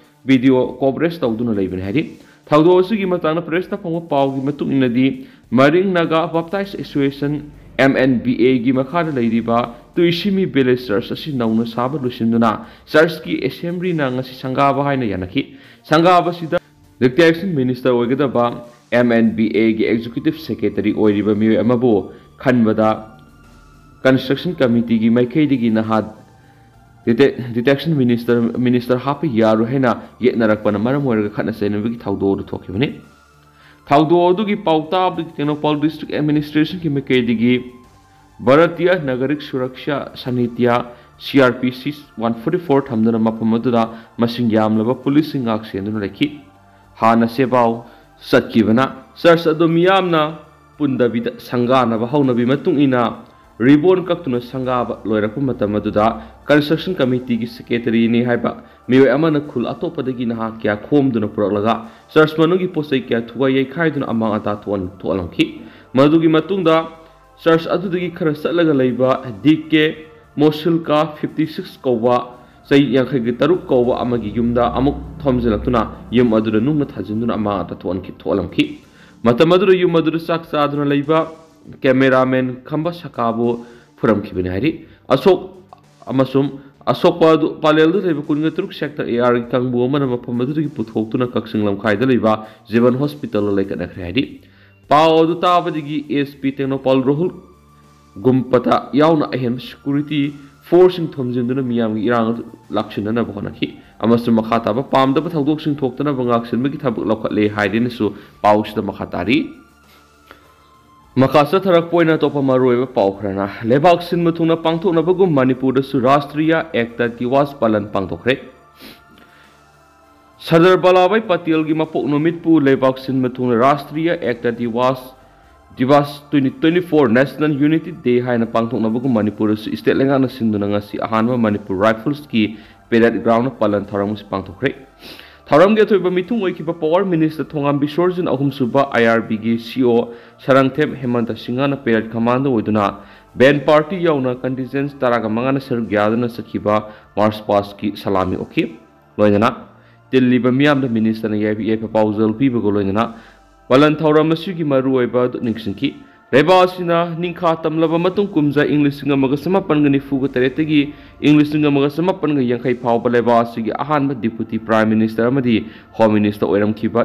ꯚꯤꯗꯤꯑꯣ ꯀꯣꯚꯔꯦꯖ ꯇꯧꯗꯨꯅ ꯂꯩꯕꯅꯤ ꯍꯥꯏꯔꯤ꯫ ꯊꯧꯗꯣꯛ ꯑꯁꯤꯒꯤ ꯃꯇꯥꯡꯗ ꯄ꯭ꯔꯦꯁꯇ ꯐꯪꯕ ꯄꯥꯎꯒꯤ ꯃꯇꯨꯡ ꯏꯟꯅꯗꯤ, Maring Naga Baptist association, M N B A ꯒꯤ ꯃꯈꯥꯗ ꯂꯩꯔꯤꯕ ꯇꯨꯏꯁꯤꯃꯤ ꯚꯤꯂꯦꯖ ꯆꯔꯆ ꯑꯁꯤ ꯅꯧꯅ ꯁꯥꯕ ꯂꯣꯏꯁꯤꯟꯗꯨꯅ ꯆꯔꯆꯀꯤ ꯑꯦꯁꯦꯝꯕ꯭ꯂꯤꯅ ꯉꯁꯤ ꯁꯪꯒꯥꯕ ꯍꯥꯏꯅ ꯌꯥꯅꯈꯤ꯫ ꯁꯪꯒꯥꯕꯁꯤꯗ ꯗꯤꯇꯦꯛꯁꯟ ꯃꯤꯅꯤꯁꯇꯔ ꯑꯣꯏꯒꯗꯕ M N B A ꯒꯤ ꯑꯦꯛꯖꯤꯀ꯭ꯌꯨꯇꯤꯚ ꯁꯦꯀ꯭ꯔꯦꯇꯔꯤ ꯑꯣꯏꯔꯤꯕ ꯃꯤꯑꯣꯏ ꯑꯃꯕꯨ ꯈꯟꯕꯗ ꯀꯟꯁꯇ꯭ꯔꯛꯁꯟ ꯀꯃꯤꯇꯤꯒꯤ ꯃꯥꯏꯀꯩꯗꯒꯤ ꯅꯍꯥ ꯗꯤꯇꯦꯛ-, ꯗꯤꯇꯦꯛꯁꯟ ꯃꯤꯅꯤꯁꯇꯔ, ꯃꯤꯅꯤꯁꯇꯔ ꯍꯥꯞꯄ ꯌꯥꯔꯣꯏ ꯍꯥꯏꯅ ꯌꯦꯠꯅꯔꯛꯄꯅ ꯃꯔꯝ ꯑꯣꯏꯔꯒ ꯈꯠꯅ ꯆꯩꯅꯕꯒꯤ ꯊꯧꯗꯣꯛ ꯑꯗꯨ ꯊꯣꯛꯈꯤꯕꯅꯤ꯫ ꯊꯧꯗꯣꯛ ꯑꯗꯨꯒꯤ ꯄꯥꯎ ꯇꯥꯕꯗꯒꯤ ꯇꯦꯡꯅꯧꯄꯥꯜ ꯗꯤꯁꯇ꯭ꯔꯤꯛ ꯑꯦꯗꯃꯤꯅꯤꯁꯇ꯭ꯔꯦꯁꯟꯒꯤ ꯃꯥꯏꯀꯩꯗꯒꯤ Bharatiya ꯅꯥꯒꯔꯤꯛ Suraksha ꯁꯥꯅꯤꯇ꯭ꯌ, C R P ꯁꯤ ꯋꯥꯟ ꯐꯣꯔꯇꯤ ꯐꯣꯔ ꯊꯝꯗꯨꯅ ꯃꯐꯝ ꯑꯗꯨꯗ ꯃꯁꯤꯡ ꯌꯥꯝꯂꯕ ꯄꯨꯂꯤꯁꯁꯤꯡ ꯉꯥꯛ ꯁꯦꯟꯗꯨꯅ ꯂꯩꯈꯤ꯫ ꯍꯥꯟꯅ ꯁꯦꯕꯥꯎ ꯆꯠꯈꯤꯕꯅ ꯆꯔꯆ ꯑꯗꯨ ꯃꯤꯌꯥꯝꯅ ꯄꯨꯟꯗꯕꯤꯗ ꯁꯪꯒꯥꯅꯕ ꯍꯧꯅꯕꯤ ꯃꯇꯨꯡ ꯏꯟꯅ ꯔꯤꯕꯣꯟ ꯀꯛꯇꯨꯅ ꯁꯪꯒꯥꯕ ꯂꯣꯏꯔꯛꯄ ꯃꯇꯝ ꯑꯗꯨꯗ ꯀꯟꯁꯇ꯭ꯔꯛꯁꯟ ꯀꯃꯤꯇꯤꯒꯤ ꯁꯦꯀ꯭ꯔꯦꯇꯔꯤꯅꯤ ꯍꯥꯏꯕ ꯃꯤꯑꯣꯏ ꯑꯃꯅ ꯈꯨꯜ ꯑꯇꯣꯞꯄꯗꯒꯤ ꯅꯍꯥ ꯀꯌꯥ ꯈꯣꯝꯗꯨꯅ ꯄꯨꯔꯛꯂꯒ ꯆꯔꯆ ꯃꯅꯨꯡꯒꯤ ꯄꯣꯠ ꯆꯩ ꯀꯌꯥ ꯊꯨꯒꯥꯏ ꯌꯩꯈꯥꯏꯗꯨꯅ ꯑꯃꯥꯡ ꯑꯇꯥ ꯊꯣꯛꯍꯟ-, ꯊꯣꯛꯍꯜꯂꯝꯈꯤ꯫ ꯃꯗꯨꯒꯤ ꯃꯇꯨꯡꯗ ꯆꯔꯆ ꯑꯗꯨꯗꯒꯤ ꯈꯔ ꯆꯠꯂꯒ ꯂꯩꯕ ꯗꯤ ꯀꯦ ꯃꯣꯁꯤꯜꯀꯥ ꯐꯤꯐꯇꯤ ꯁꯤꯛꯁ ꯀꯧꯕ, ꯆꯍꯤ ꯌꯥꯡꯈꯩꯒ ꯇꯔꯨꯛ ꯀꯧꯕ ꯑꯃꯒꯤ ꯌꯨꯝꯗ ꯑꯃꯨꯛ ꯊꯣꯝꯖꯤꯜꯂꯛꯇꯨꯅ ꯌꯨꯝ ꯑꯗꯨꯗ ꯅꯨꯡꯅ ꯊꯥꯖꯤꯟꯗꯨꯅ ꯑꯃꯥꯡ ꯑꯇꯥ ꯊꯣꯛꯍꯟꯈꯤ-, ꯊꯣꯛꯍꯜꯂꯝꯈꯤ꯫ ꯃꯇꯝ ꯑꯗꯨꯗ ꯌꯨꯝ ꯑꯗꯨꯗ ꯆꯥꯛ ꯆꯥꯗꯨꯅ ꯂꯩꯕ ꯀꯦꯃꯦꯔꯥꯃꯦꯟ ꯈꯝꯕ ꯁꯀꯥꯕꯨ ꯐꯨꯔꯝꯈꯤꯕꯅꯤ ꯍꯥꯏꯔꯤ꯫ ꯑꯁꯣꯛ ꯑꯃꯁꯨꯡ ꯑꯁꯣꯛꯄ ꯑꯗꯨ ꯄꯥꯂꯦꯜꯗ ꯂꯩꯕ ꯀꯨꯟꯒ ꯇꯔꯨꯛ ꯁꯦꯛꯇꯔ ꯑꯦ ꯑꯥꯔꯒꯤ ꯀꯥꯡꯕꯨ ꯑꯃꯅ ꯃꯐꯝ ꯑꯗꯨꯗꯒꯤ ꯄꯨꯊꯣꯛꯇꯨꯅ ꯀꯛꯆꯤꯡ ꯂꯝꯈꯥꯏꯗ ꯂꯩꯕ ꯖꯤꯕꯟ ꯍꯣꯁꯄꯤꯇꯥꯜꯗ ꯂꯩꯈꯠꯅꯈ꯭ꯔꯦ ꯍꯥꯏꯔꯤ꯫ ꯄꯥꯎ ꯑꯗꯨ ꯇꯥꯕꯗꯒꯤ ꯑꯦꯁ ꯄꯤ ꯇꯦꯡꯅꯧꯄꯥꯜ ꯔꯣꯍꯨꯜ ꯒꯨꯝꯄꯇ ꯌꯥꯎꯅ ꯑꯍꯦꯟꯕ ꯁꯦꯀ꯭ꯌꯨꯔꯤꯇꯤ ꯐꯣꯔꯁꯁꯤꯡ ꯊꯣꯝꯖꯤꯟꯗꯨꯅ ꯃꯤꯌꯥꯝꯒꯤ ꯏꯔꯥꯡ ꯑꯗꯨ ꯂꯥꯛꯁꯤꯟꯅꯅꯕ ꯍꯣꯠꯅꯈꯤ ꯑꯃꯁꯨꯡ ꯃꯈꯥ ꯇꯥꯕ ꯄꯥꯝꯗꯕ ꯊꯧꯗꯣꯛꯁꯤꯡ ꯊꯣꯛꯇꯅꯕ ꯉꯥꯛꯁꯦꯟꯕꯒꯤ ꯊꯕꯛ ꯂꯧꯈꯠꯂꯦ ꯍꯥꯏꯗꯨꯅꯁꯨ ꯄꯥꯎꯁꯤꯗ ꯃꯈꯥ ꯇꯥꯔꯤ꯫ ꯃꯈꯥ ꯆꯠꯊꯔꯛꯄ ꯑꯣꯏꯅ ꯑꯇꯣꯞꯄ ꯃꯔꯨꯑꯣꯏꯕ ꯄꯥꯎ ꯈꯔꯅ, ꯂꯩꯕꯥꯛ ꯁꯤꯟꯕ ꯊꯨꯡꯅ ꯄꯥꯡꯊꯣꯛꯅꯕꯒꯨꯝ ꯃꯅꯤꯄꯨꯔꯗꯁꯨ ꯔꯥꯁꯇ꯭ꯔꯤꯌꯥ ꯑꯦꯛꯇ ꯗꯤꯋꯥꯁ ꯄꯥꯂꯟ ꯄꯥꯡꯊꯣꯛꯈ꯭ꯔꯦ꯫ ꯁꯔꯗꯥꯔ ꯚꯜꯂꯥꯚꯥꯏ ꯄꯇꯦꯜꯒꯤ ꯃꯄꯣꯛ ꯅꯨꯃꯤꯠꯄꯨ ꯂꯩꯕꯥꯛ ꯁꯤꯟꯕ ꯊꯨꯡꯅ Rashtriya Ekta Diwas, Diwas twenty twenty four National Unity Day ꯍꯥꯏꯅ ꯄꯥꯡꯊꯣꯛꯅꯕꯒꯨꯝ ꯃꯅꯤꯄꯨꯔꯗꯁꯨ ꯁ꯭ꯇꯦꯠ ꯂꯩꯉꯥꯛꯅ ꯁꯤꯟꯗꯨꯅ ꯉꯁꯤ ꯑꯍꯥꯟꯕ ꯃꯅꯤꯄꯨꯔ ꯔꯥꯏꯐꯜꯁꯀꯤ ꯄꯦꯔꯦꯗ ꯒ꯭ꯔꯥꯎꯟꯗ ꯄꯥꯂꯟ ꯊꯧꯔꯝ ꯑꯁꯤ ꯄꯥꯡꯊꯣꯛꯈ꯭ꯔꯦ꯫ ꯊꯧꯔꯝꯒꯤ ꯑꯊꯣꯏꯕ ꯃꯤꯊꯨꯡ ꯑꯣꯏꯈꯤꯕ ꯄꯋꯥꯔ ꯃꯤꯅꯤꯁꯇꯔ ꯊꯣꯉꯥꯝ ꯕꯤꯁꯣꯔꯖꯤꯟ, ꯑꯍꯨꯝꯁꯨꯕ ꯑꯥꯏ ꯑꯥꯔ ꯕꯤꯒꯤ ꯁꯤ ꯏ ꯑꯣ ꯁꯔꯪꯊꯦꯝ ꯍꯦꯃꯟꯇ ꯁꯤꯡꯍꯅ ꯄꯦꯔꯦꯗ ꯀꯃꯥꯟꯗꯣ ꯑꯣꯏꯗꯨꯅ ꯕꯦꯟ ꯄꯥꯔꯇꯤ ꯌꯥꯎꯅ ꯀꯟꯇꯤꯟꯖꯦꯟꯠ ꯇꯔꯥꯒ ꯃꯉꯥꯅ ꯁꯔꯨꯛ ꯌꯥꯗꯨꯅ ꯆꯠꯈꯤꯕ ꯃꯥꯔꯆ ꯄꯥꯁꯀꯤ ꯁꯂꯥꯃꯤ ꯑꯣꯛꯈꯤ꯫ ꯂꯣꯏꯅꯅ ꯇꯤꯜꯂꯤꯕ ꯃꯤꯌꯥꯝꯗ ꯃꯤꯅꯤꯁꯇꯔꯅ ꯌꯥꯏꯐ, ꯌꯥꯏꯐ ꯄꯥꯎꯖꯦꯜ ꯄꯤꯕꯒ ꯂꯣꯏꯅꯅ ꯄꯥꯂꯟ ꯊꯧꯔꯝ ꯑꯁꯤꯒꯤ ꯃꯔꯨꯑꯣꯏꯕ ꯑꯗꯨ ꯅꯤꯡꯁꯤꯡꯈꯤ꯫ ꯂꯩꯕꯥꯛ ꯑꯁꯤꯅ ꯅꯤꯡꯈꯥ ꯇꯝꯂꯕ ꯃꯇꯨꯡ ꯀꯨꯝꯖꯥ ꯏꯪ ꯂꯤꯁꯤꯡ ꯑꯃꯒ ꯆꯃꯥꯄꯟꯒ ꯅꯤꯐꯨꯒ ꯇꯔꯦꯠꯇꯒꯤ ꯏꯪ ꯂꯤꯁꯤꯡ ꯑꯃꯒ ꯆꯃꯥꯄꯟꯒ ꯌꯥꯡꯈꯩ ꯐꯥꯎꯕ ꯂꯩꯕꯥꯛ ꯑꯁꯤꯒꯤ ꯑꯍꯥꯟꯕ ꯗꯤꯄꯨꯇꯤ ꯄ꯭ꯔꯥꯏꯝ ꯃꯤꯅꯤꯁꯇꯔ ꯑꯃꯗꯤ ꯍꯣꯝ ꯃꯤꯅꯤꯁꯇꯔ ꯑꯣꯏꯔꯝꯈꯤꯕ,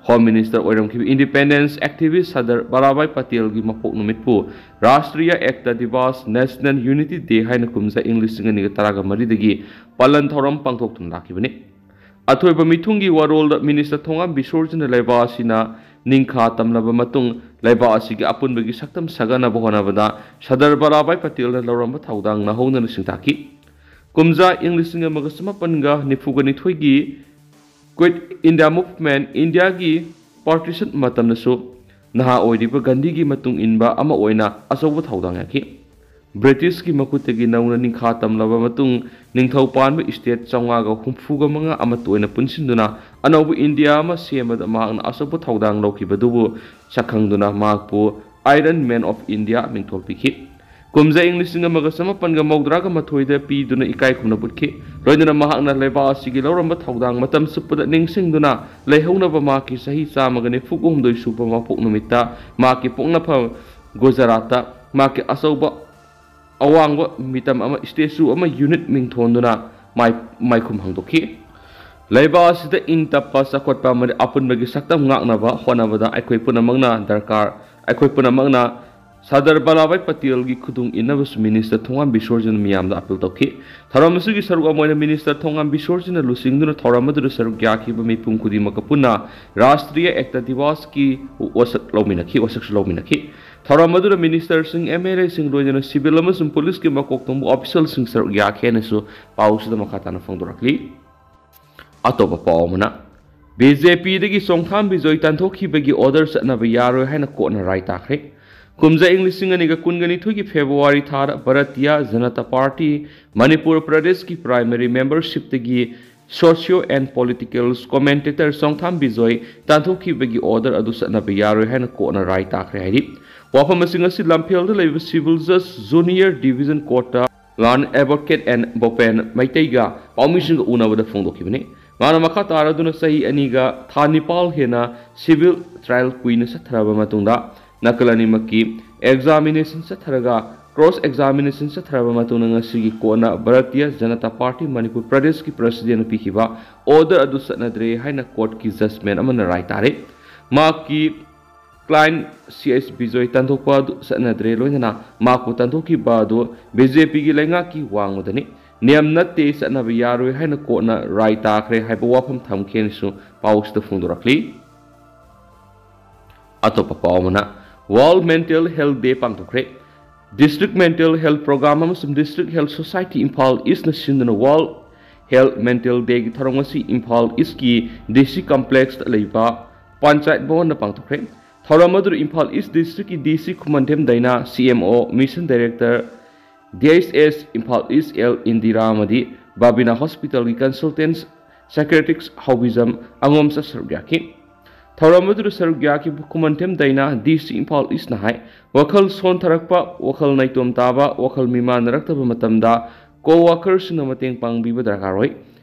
ꯍꯣꯝ ꯃꯤꯅꯤꯁꯇꯔ ꯑꯣꯏꯔꯝꯈꯤꯕ ꯏꯟꯗꯤꯄꯦꯟꯗꯦꯟꯁ ꯑꯦꯛꯇꯤꯚꯤꯁ ꯁꯔꯗꯥꯔ ꯚꯜꯂꯥꯚꯥꯏ ꯄꯇꯦꯜꯒꯤ ꯃꯄꯣꯛ ꯅꯨꯃꯤꯠꯄꯨ Rashtriya Ekta Diwas, National Unity Day ꯍꯥꯏꯅ ꯀꯨꯝꯖꯥ ꯏꯪ ꯂꯤꯁꯤꯡ ꯑꯅꯤꯒ ꯇꯔꯥꯒ ꯃꯔꯤꯗꯒꯤ ꯄꯥꯂꯟ ꯊꯧꯔꯝ ꯄꯥꯡꯊꯣꯛꯇꯨꯅ ꯂꯥꯛꯈꯤꯕꯅꯤ꯫ ꯑꯊꯣꯏꯕ ꯃꯤꯊꯨꯡꯒꯤ ꯋꯥꯔꯣꯜꯗ ꯃꯤꯅꯤꯁꯇꯔ ꯊꯣꯉꯥꯝ ꯕꯤꯁꯣꯔꯖꯤꯅ ꯂꯩꯕꯥꯛ ꯑꯁꯤꯅ ꯅꯤꯡꯈꯥ ꯇꯝꯂꯕ ꯃꯇꯨꯡ ꯂꯩꯕꯥꯛ ꯑꯁꯤꯒꯤ ꯑꯄꯨꯟꯕꯒꯤ ꯁꯛꯇꯝ ꯁꯥꯒꯠꯅꯕ ꯍꯣꯠꯅꯕꯗ ꯁꯔꯗꯥꯔ ꯚꯜꯂꯥꯚꯚꯥꯏ ꯄꯇꯦꯜꯅ ꯂꯧꯔꯝꯕ ꯊꯧꯗꯥꯡ ꯅꯧꯍꯧꯅꯅ ꯁꯤꯡꯊꯥꯈꯤ꯫ ꯀꯨꯝꯖꯥ ꯏꯪ ꯂꯤꯁꯤꯡ ꯑꯃꯒ ꯆꯃꯥꯄꯟꯒ ꯅꯤꯐꯨꯒ ꯅꯤꯊꯣꯏꯒꯤ Quit India Movement, ꯏꯟꯗꯤꯌꯥꯒꯤ ꯄꯥꯔꯇꯤꯁꯟ ꯃꯇꯝꯗꯁꯨ ꯅꯍꯥ ꯑꯣꯏꯔꯤꯕ ꯒꯥꯟꯙꯤꯒꯤ ꯃꯇꯨꯡ ꯏꯟꯕ ꯑꯃ ꯑꯣꯏꯅ ꯑꯆꯧꯕ ꯊꯧꯗꯥꯡ ꯌꯥꯈꯤ꯫ ꯕ꯭ꯔꯤꯇꯤꯁꯀꯤ ꯃꯈꯨꯠꯇꯒꯤ ꯅꯧꯅ ꯅꯤꯡꯈꯥ ꯇꯝꯂꯕ ꯃꯇꯨꯡ ꯅꯤꯡꯊꯧ ꯄꯥꯟꯕ ꯁ꯭ꯇꯦꯠ ꯆꯥꯝꯃꯉꯥꯒ ꯍꯨꯝꯐꯨꯒ ꯃꯉꯥ ꯑꯃꯠꯇ ꯑꯣꯏꯅ ꯄꯨꯟꯁꯤꯟꯗꯨꯅ ꯑꯅꯧꯕ ꯏꯟꯗꯤꯌꯥ ꯑꯃ ꯁꯦꯝꯕꯗ ꯃꯍꯥꯛꯅ ꯑꯆꯧꯕ ꯊꯧꯗꯥꯡ ꯂꯧꯈꯤꯕꯗꯨꯕꯨ ꯁꯛꯈꯪꯗꯨꯅ ꯃꯍꯥꯛꯄꯨ Iron Man of India ꯃꯤꯡꯊꯣꯜ ꯄꯤꯈꯤ꯫ ꯀꯨꯝꯖꯥ ꯏꯪ ꯂꯤꯁꯤꯡ ꯑꯃꯒ ꯆꯃꯥꯄꯟꯒ ꯃꯧꯗ꯭ꯔꯥꯒ ꯃꯥꯊꯣꯏꯗ ꯄꯤꯗꯨꯅ ꯏꯀꯥꯏ ꯈꯨꯝꯅꯕ ꯎꯠꯈꯤ꯫ ꯂꯣꯏꯅꯅ ꯃꯍꯥꯛꯅ ꯂꯩꯕꯥꯛ ꯑꯁꯤꯒꯤ ꯂꯧꯔꯝꯕ ꯊꯧꯗꯥꯡ ꯃꯇꯝ ꯆꯨꯞꯄꯗ ꯅꯤꯡꯁꯤꯡꯗꯨꯅ ꯂꯩꯍꯧꯅꯕ ꯃꯍꯥꯛꯀꯤ ꯆꯍꯤ ꯆꯥꯝꯃꯒ ꯅꯤꯐꯨꯒ ꯍꯨꯝꯗꯣꯏ ꯁꯨꯕ ꯃꯄꯣꯛ ꯅꯨꯃꯤꯠꯇ ꯃꯍꯥꯛꯀꯤ ꯄꯣꯛꯅꯐꯝ ꯒꯨꯖꯔꯥꯠꯇ ꯃꯍꯥꯛꯀꯤ ꯑꯆꯧꯕ ꯑꯋꯥꯡꯕ ꯃꯤꯇꯝ ꯑꯃ, statue ꯑꯃ unit ꯃꯤꯡ ꯊꯣꯟꯗꯨꯅ ꯃꯥꯏ-, ꯃꯥꯏꯈꯨꯝ ꯍꯥꯡꯗꯣꯛꯈꯤ꯫ ꯂꯩꯕꯥꯛ ꯑꯁꯤꯗ ꯏꯪ ꯇꯞꯄ, ꯆꯥꯎꯈꯠꯄ ꯑꯃꯗꯤ ꯑꯄꯨꯟꯕꯒꯤ ꯁꯛꯇꯝ ꯉꯥꯛꯅꯕ ꯍꯣꯠꯅꯕꯗ ꯑꯩꯈꯣꯏ ꯄꯨꯝꯅꯃꯛꯅ ꯗꯔꯀꯥꯔ, ꯑꯩꯈꯣꯏ ꯄꯨꯝꯅꯃꯛꯅ ꯁꯔꯗꯥꯔ ꯚꯜꯂꯥꯚꯚꯥꯏ ꯄꯇꯦꯜꯒꯤ ꯈꯨꯗꯨꯡ ꯏꯟꯅꯕꯁꯨ ꯃꯤꯅꯤꯁꯇꯔ ꯊꯣꯉꯥꯝ ꯕꯤꯁꯣꯔꯖꯤꯅ ꯃꯤꯌꯥꯝꯗ ꯑꯥꯄꯤꯜ ꯇꯧꯈꯤ꯫ ꯊꯧꯔꯝ ꯑꯁꯤꯒꯤ ꯁꯔꯨꯛ ꯑꯃ ꯑꯣꯏꯅ ꯃꯤꯅꯤꯁꯇꯔ ꯊꯣꯉꯥꯝ ꯕꯤꯁꯣꯔꯖꯤꯅ ꯂꯨꯆꯤꯡꯗꯨꯅ ꯊꯧꯔꯝ ꯑꯗꯨꯗ ꯁꯔꯨꯛ ꯌꯥꯈꯤꯕ ꯃꯤꯄꯨꯝ ꯈꯨꯗꯤꯡꯃꯛꯀ ꯄꯨꯟꯅ ꯔꯥꯁꯇ꯭ꯔꯤꯌꯥ ꯑꯦꯛꯇꯥ ꯗꯤꯋꯥꯁꯀꯤ ꯋꯥꯁꯛ ꯂꯧꯃꯤꯟꯅꯈꯤ, ꯋꯥꯁꯛꯁꯨ ꯂꯧꯃꯤꯟꯅꯈꯤ꯫ ꯊꯧꯔꯝ ꯑꯗꯨꯗ ꯃꯤꯅꯤꯁꯇꯔꯁꯤꯡ, MLAꯁꯤꯡ, ꯂꯣꯏꯅꯅ civil ꯑꯃꯁꯨꯡ policeꯀꯤ ꯃꯀꯣꯛ ꯊꯣꯡꯕ officialꯁꯤꯡ ꯁꯔꯨꯛ ꯌꯥꯈꯤ ꯍꯥꯏꯅꯁꯨ ꯄꯥꯎꯁꯤꯗ ꯃꯈꯥ ꯇꯥꯅ ꯐꯣꯡꯗꯣꯔꯛꯂꯤ꯫ ꯑꯇꯣꯞꯄ ꯄꯥꯎ ꯑꯃꯅ, BJPꯗꯒꯤ ꯆꯣꯡꯊꯥꯝ ꯕꯤꯖꯣꯏ ꯇꯥꯟꯊꯣꯛꯈꯤꯕꯒꯤ order ꯆꯠꯅꯕ ꯌꯥꯔꯣꯏ ꯍꯥꯏꯅ courtꯅ ꯔꯥꯏ ꯇꯥꯈ꯭ꯔꯦ꯫ ꯀꯨꯝꯖꯥ ꯏꯪ ꯂꯤꯁꯤꯡ ꯑꯅꯤꯒ ꯀꯨꯟꯒ ꯅꯤꯊꯣꯏꯒꯤ February ꯊꯥꯗ ꯚꯥꯔꯇꯤꯌꯥ ꯖꯅꯇꯥ ꯄꯥꯔꯇꯤ ꯃꯅꯤꯄꯨꯔ ꯄ꯭ꯔꯗꯦꯁꯀꯤ primary membershipꯇꯒꯤ socio and political commentator Chongtham Bijoy ꯇꯥꯟꯊꯣꯛꯈꯤꯕꯒꯤ order ꯑꯗꯨ ꯆꯠꯅꯕ ꯌꯥꯔꯣꯏ ꯍꯥꯏꯅ courtꯅ ꯔꯥꯏ ꯇꯥꯈ꯭ꯔꯦ ꯍꯥꯏꯔꯤ꯫ ꯋꯥꯐꯝ ꯑꯁꯤꯡ ꯑꯁꯤ ꯂꯝꯐꯦꯜꯗ ꯂꯩꯕ civil judge junior division courtꯇ learned advocate and ꯕꯣꯄꯦꯟ ꯃꯩꯇꯩꯒ ꯄꯥꯎꯃꯤꯁꯤꯡꯒ ꯎꯅꯕꯗ ꯐꯣꯡꯗꯣꯛꯈꯤꯕꯅꯤ꯫ ꯃꯥꯅ ꯃꯈꯥ ꯇꯥꯔꯗꯨꯅ ꯆꯍꯤ ꯑꯅꯤꯒ ꯊꯥ ꯅꯤꯄꯥꯜ ꯍꯦꯟꯅ civil trial ꯀꯨꯏꯅ ꯆꯠꯊꯔꯕ ꯃꯇꯨꯡꯗ ꯅꯥꯀꯜ ꯑꯅꯤꯃꯛꯀꯤ examination ꯆꯠꯊꯔꯒ, cross examination ꯆꯠꯊꯔꯕ ꯃꯇꯨꯡꯗ ꯉꯁꯤꯒꯤ courtꯅ ꯚꯥꯔꯇꯤꯌ ꯖꯅꯇꯥ ꯄꯥꯔꯇꯤ ꯃꯅꯤꯄꯨꯔ ꯄ꯭ꯔꯗꯦꯁꯀꯤ presidentꯅ ꯄꯤꯈꯤꯕ order ꯑꯗꯨ ꯆꯠꯅꯗ꯭ꯔꯦ ꯍꯥꯏꯅ courtꯀꯤ judgment ꯑꯃꯅ ꯔꯥꯏ ꯇꯥꯔꯦ꯫ ꯃꯍꯥꯛꯀꯤ client ꯁꯤ ꯑꯩꯆ ꯕꯤꯖꯣꯏ ꯇꯥꯟꯊꯣꯛꯄ ꯑꯗꯨ ꯆꯠꯅꯗ꯭ꯔꯦ, ꯂꯣꯏꯅꯅ ꯃꯍꯥꯛꯄꯨ ꯇꯥꯟꯊꯣꯛꯈꯤꯕ ꯑꯗꯨ BJPꯒꯤ ꯂꯩꯉꯥꯛꯀꯤ ꯋꯥꯡꯃꯗꯅꯤ꯫ ꯅꯤꯌꯝ ꯅꯠꯇꯦ, ꯆꯠꯅꯕ ꯌꯥꯔꯣꯏ ꯍꯥꯏꯅ ꯀꯣꯔꯠꯅ ꯔꯥꯏ ꯇꯥꯈ꯭ꯔꯦ ꯍꯥꯏꯕ ꯋꯥꯐꯝ ꯊꯝꯈꯤ ꯍꯥꯏꯅꯁꯨ ꯄꯥꯎꯁꯤꯗ ꯐꯣꯡꯗꯣꯔꯛꯂꯤ꯫ ꯑꯇꯣꯞꯄ ꯄꯥꯎ ꯑꯃꯅ, World Mental Health Day ꯄꯥꯡꯊꯣꯛꯈ꯭ꯔꯦ꯫ District Mental Health Program ꯑꯃꯁꯨꯡ District Health Society ꯏꯝꯐꯥꯜ ꯏꯁꯅ ꯁꯤꯟꯗꯨꯅ World Health Mental Dayꯒꯤ ꯊꯧꯔꯝ ꯑꯁꯤ ꯏꯝꯐꯥꯜ ꯏꯁꯀꯤ D C Complexꯇ ꯂꯩꯕ ꯄꯟꯆꯥꯌꯠ ꯚꯋꯟꯗ ꯄꯥꯡꯊꯣꯛꯈ꯭ꯔꯦ꯫ ꯊꯧꯔꯝ ꯑꯗꯨꯗ ꯏꯝꯐꯥꯜ ꯏꯁ ꯗꯤꯁꯇ꯭ꯔꯤꯛꯀꯤ D C ꯈꯨꯃꯟꯊꯦꯝ ꯗꯩꯅꯥ, C M O, Mission Director, D H S Imphal East L Indira ꯑꯃꯗꯤ ꯕꯥꯕꯤꯅꯥ ꯍꯣꯁꯄꯤꯇꯥꯜꯒꯤ consultant psychiatrist ꯍꯥꯎꯕꯤꯖꯝ ꯑꯉꯣꯝꯆꯥ ꯁꯔꯨꯛ ꯌꯥꯈꯤ꯫ ꯊꯧꯔꯝ ꯑꯗꯨꯗ ꯁꯔꯨꯛ ꯌꯥꯈꯤꯕ ꯈꯨꯃꯟꯊꯦꯝ ꯗꯩꯅꯥ, D C ꯏꯝꯐꯥꯜ ꯏꯁꯅ ꯍꯥꯏ, ꯋꯥꯈꯜ ꯁꯣꯟꯊꯔꯛꯄ, ꯋꯥꯈꯜ ꯅꯥꯏꯇꯣꯝ ꯇꯥꯕ, ꯋꯥꯈꯜ ꯃꯤꯃꯥꯟꯅꯔꯛꯇꯕ ꯃꯇꯝꯗ co-workerꯁꯤꯡꯅ ꯃꯇꯦꯡ ꯄꯥꯡꯕꯤꯕ ꯗꯔꯀꯥꯔ ꯑꯣꯏ꯫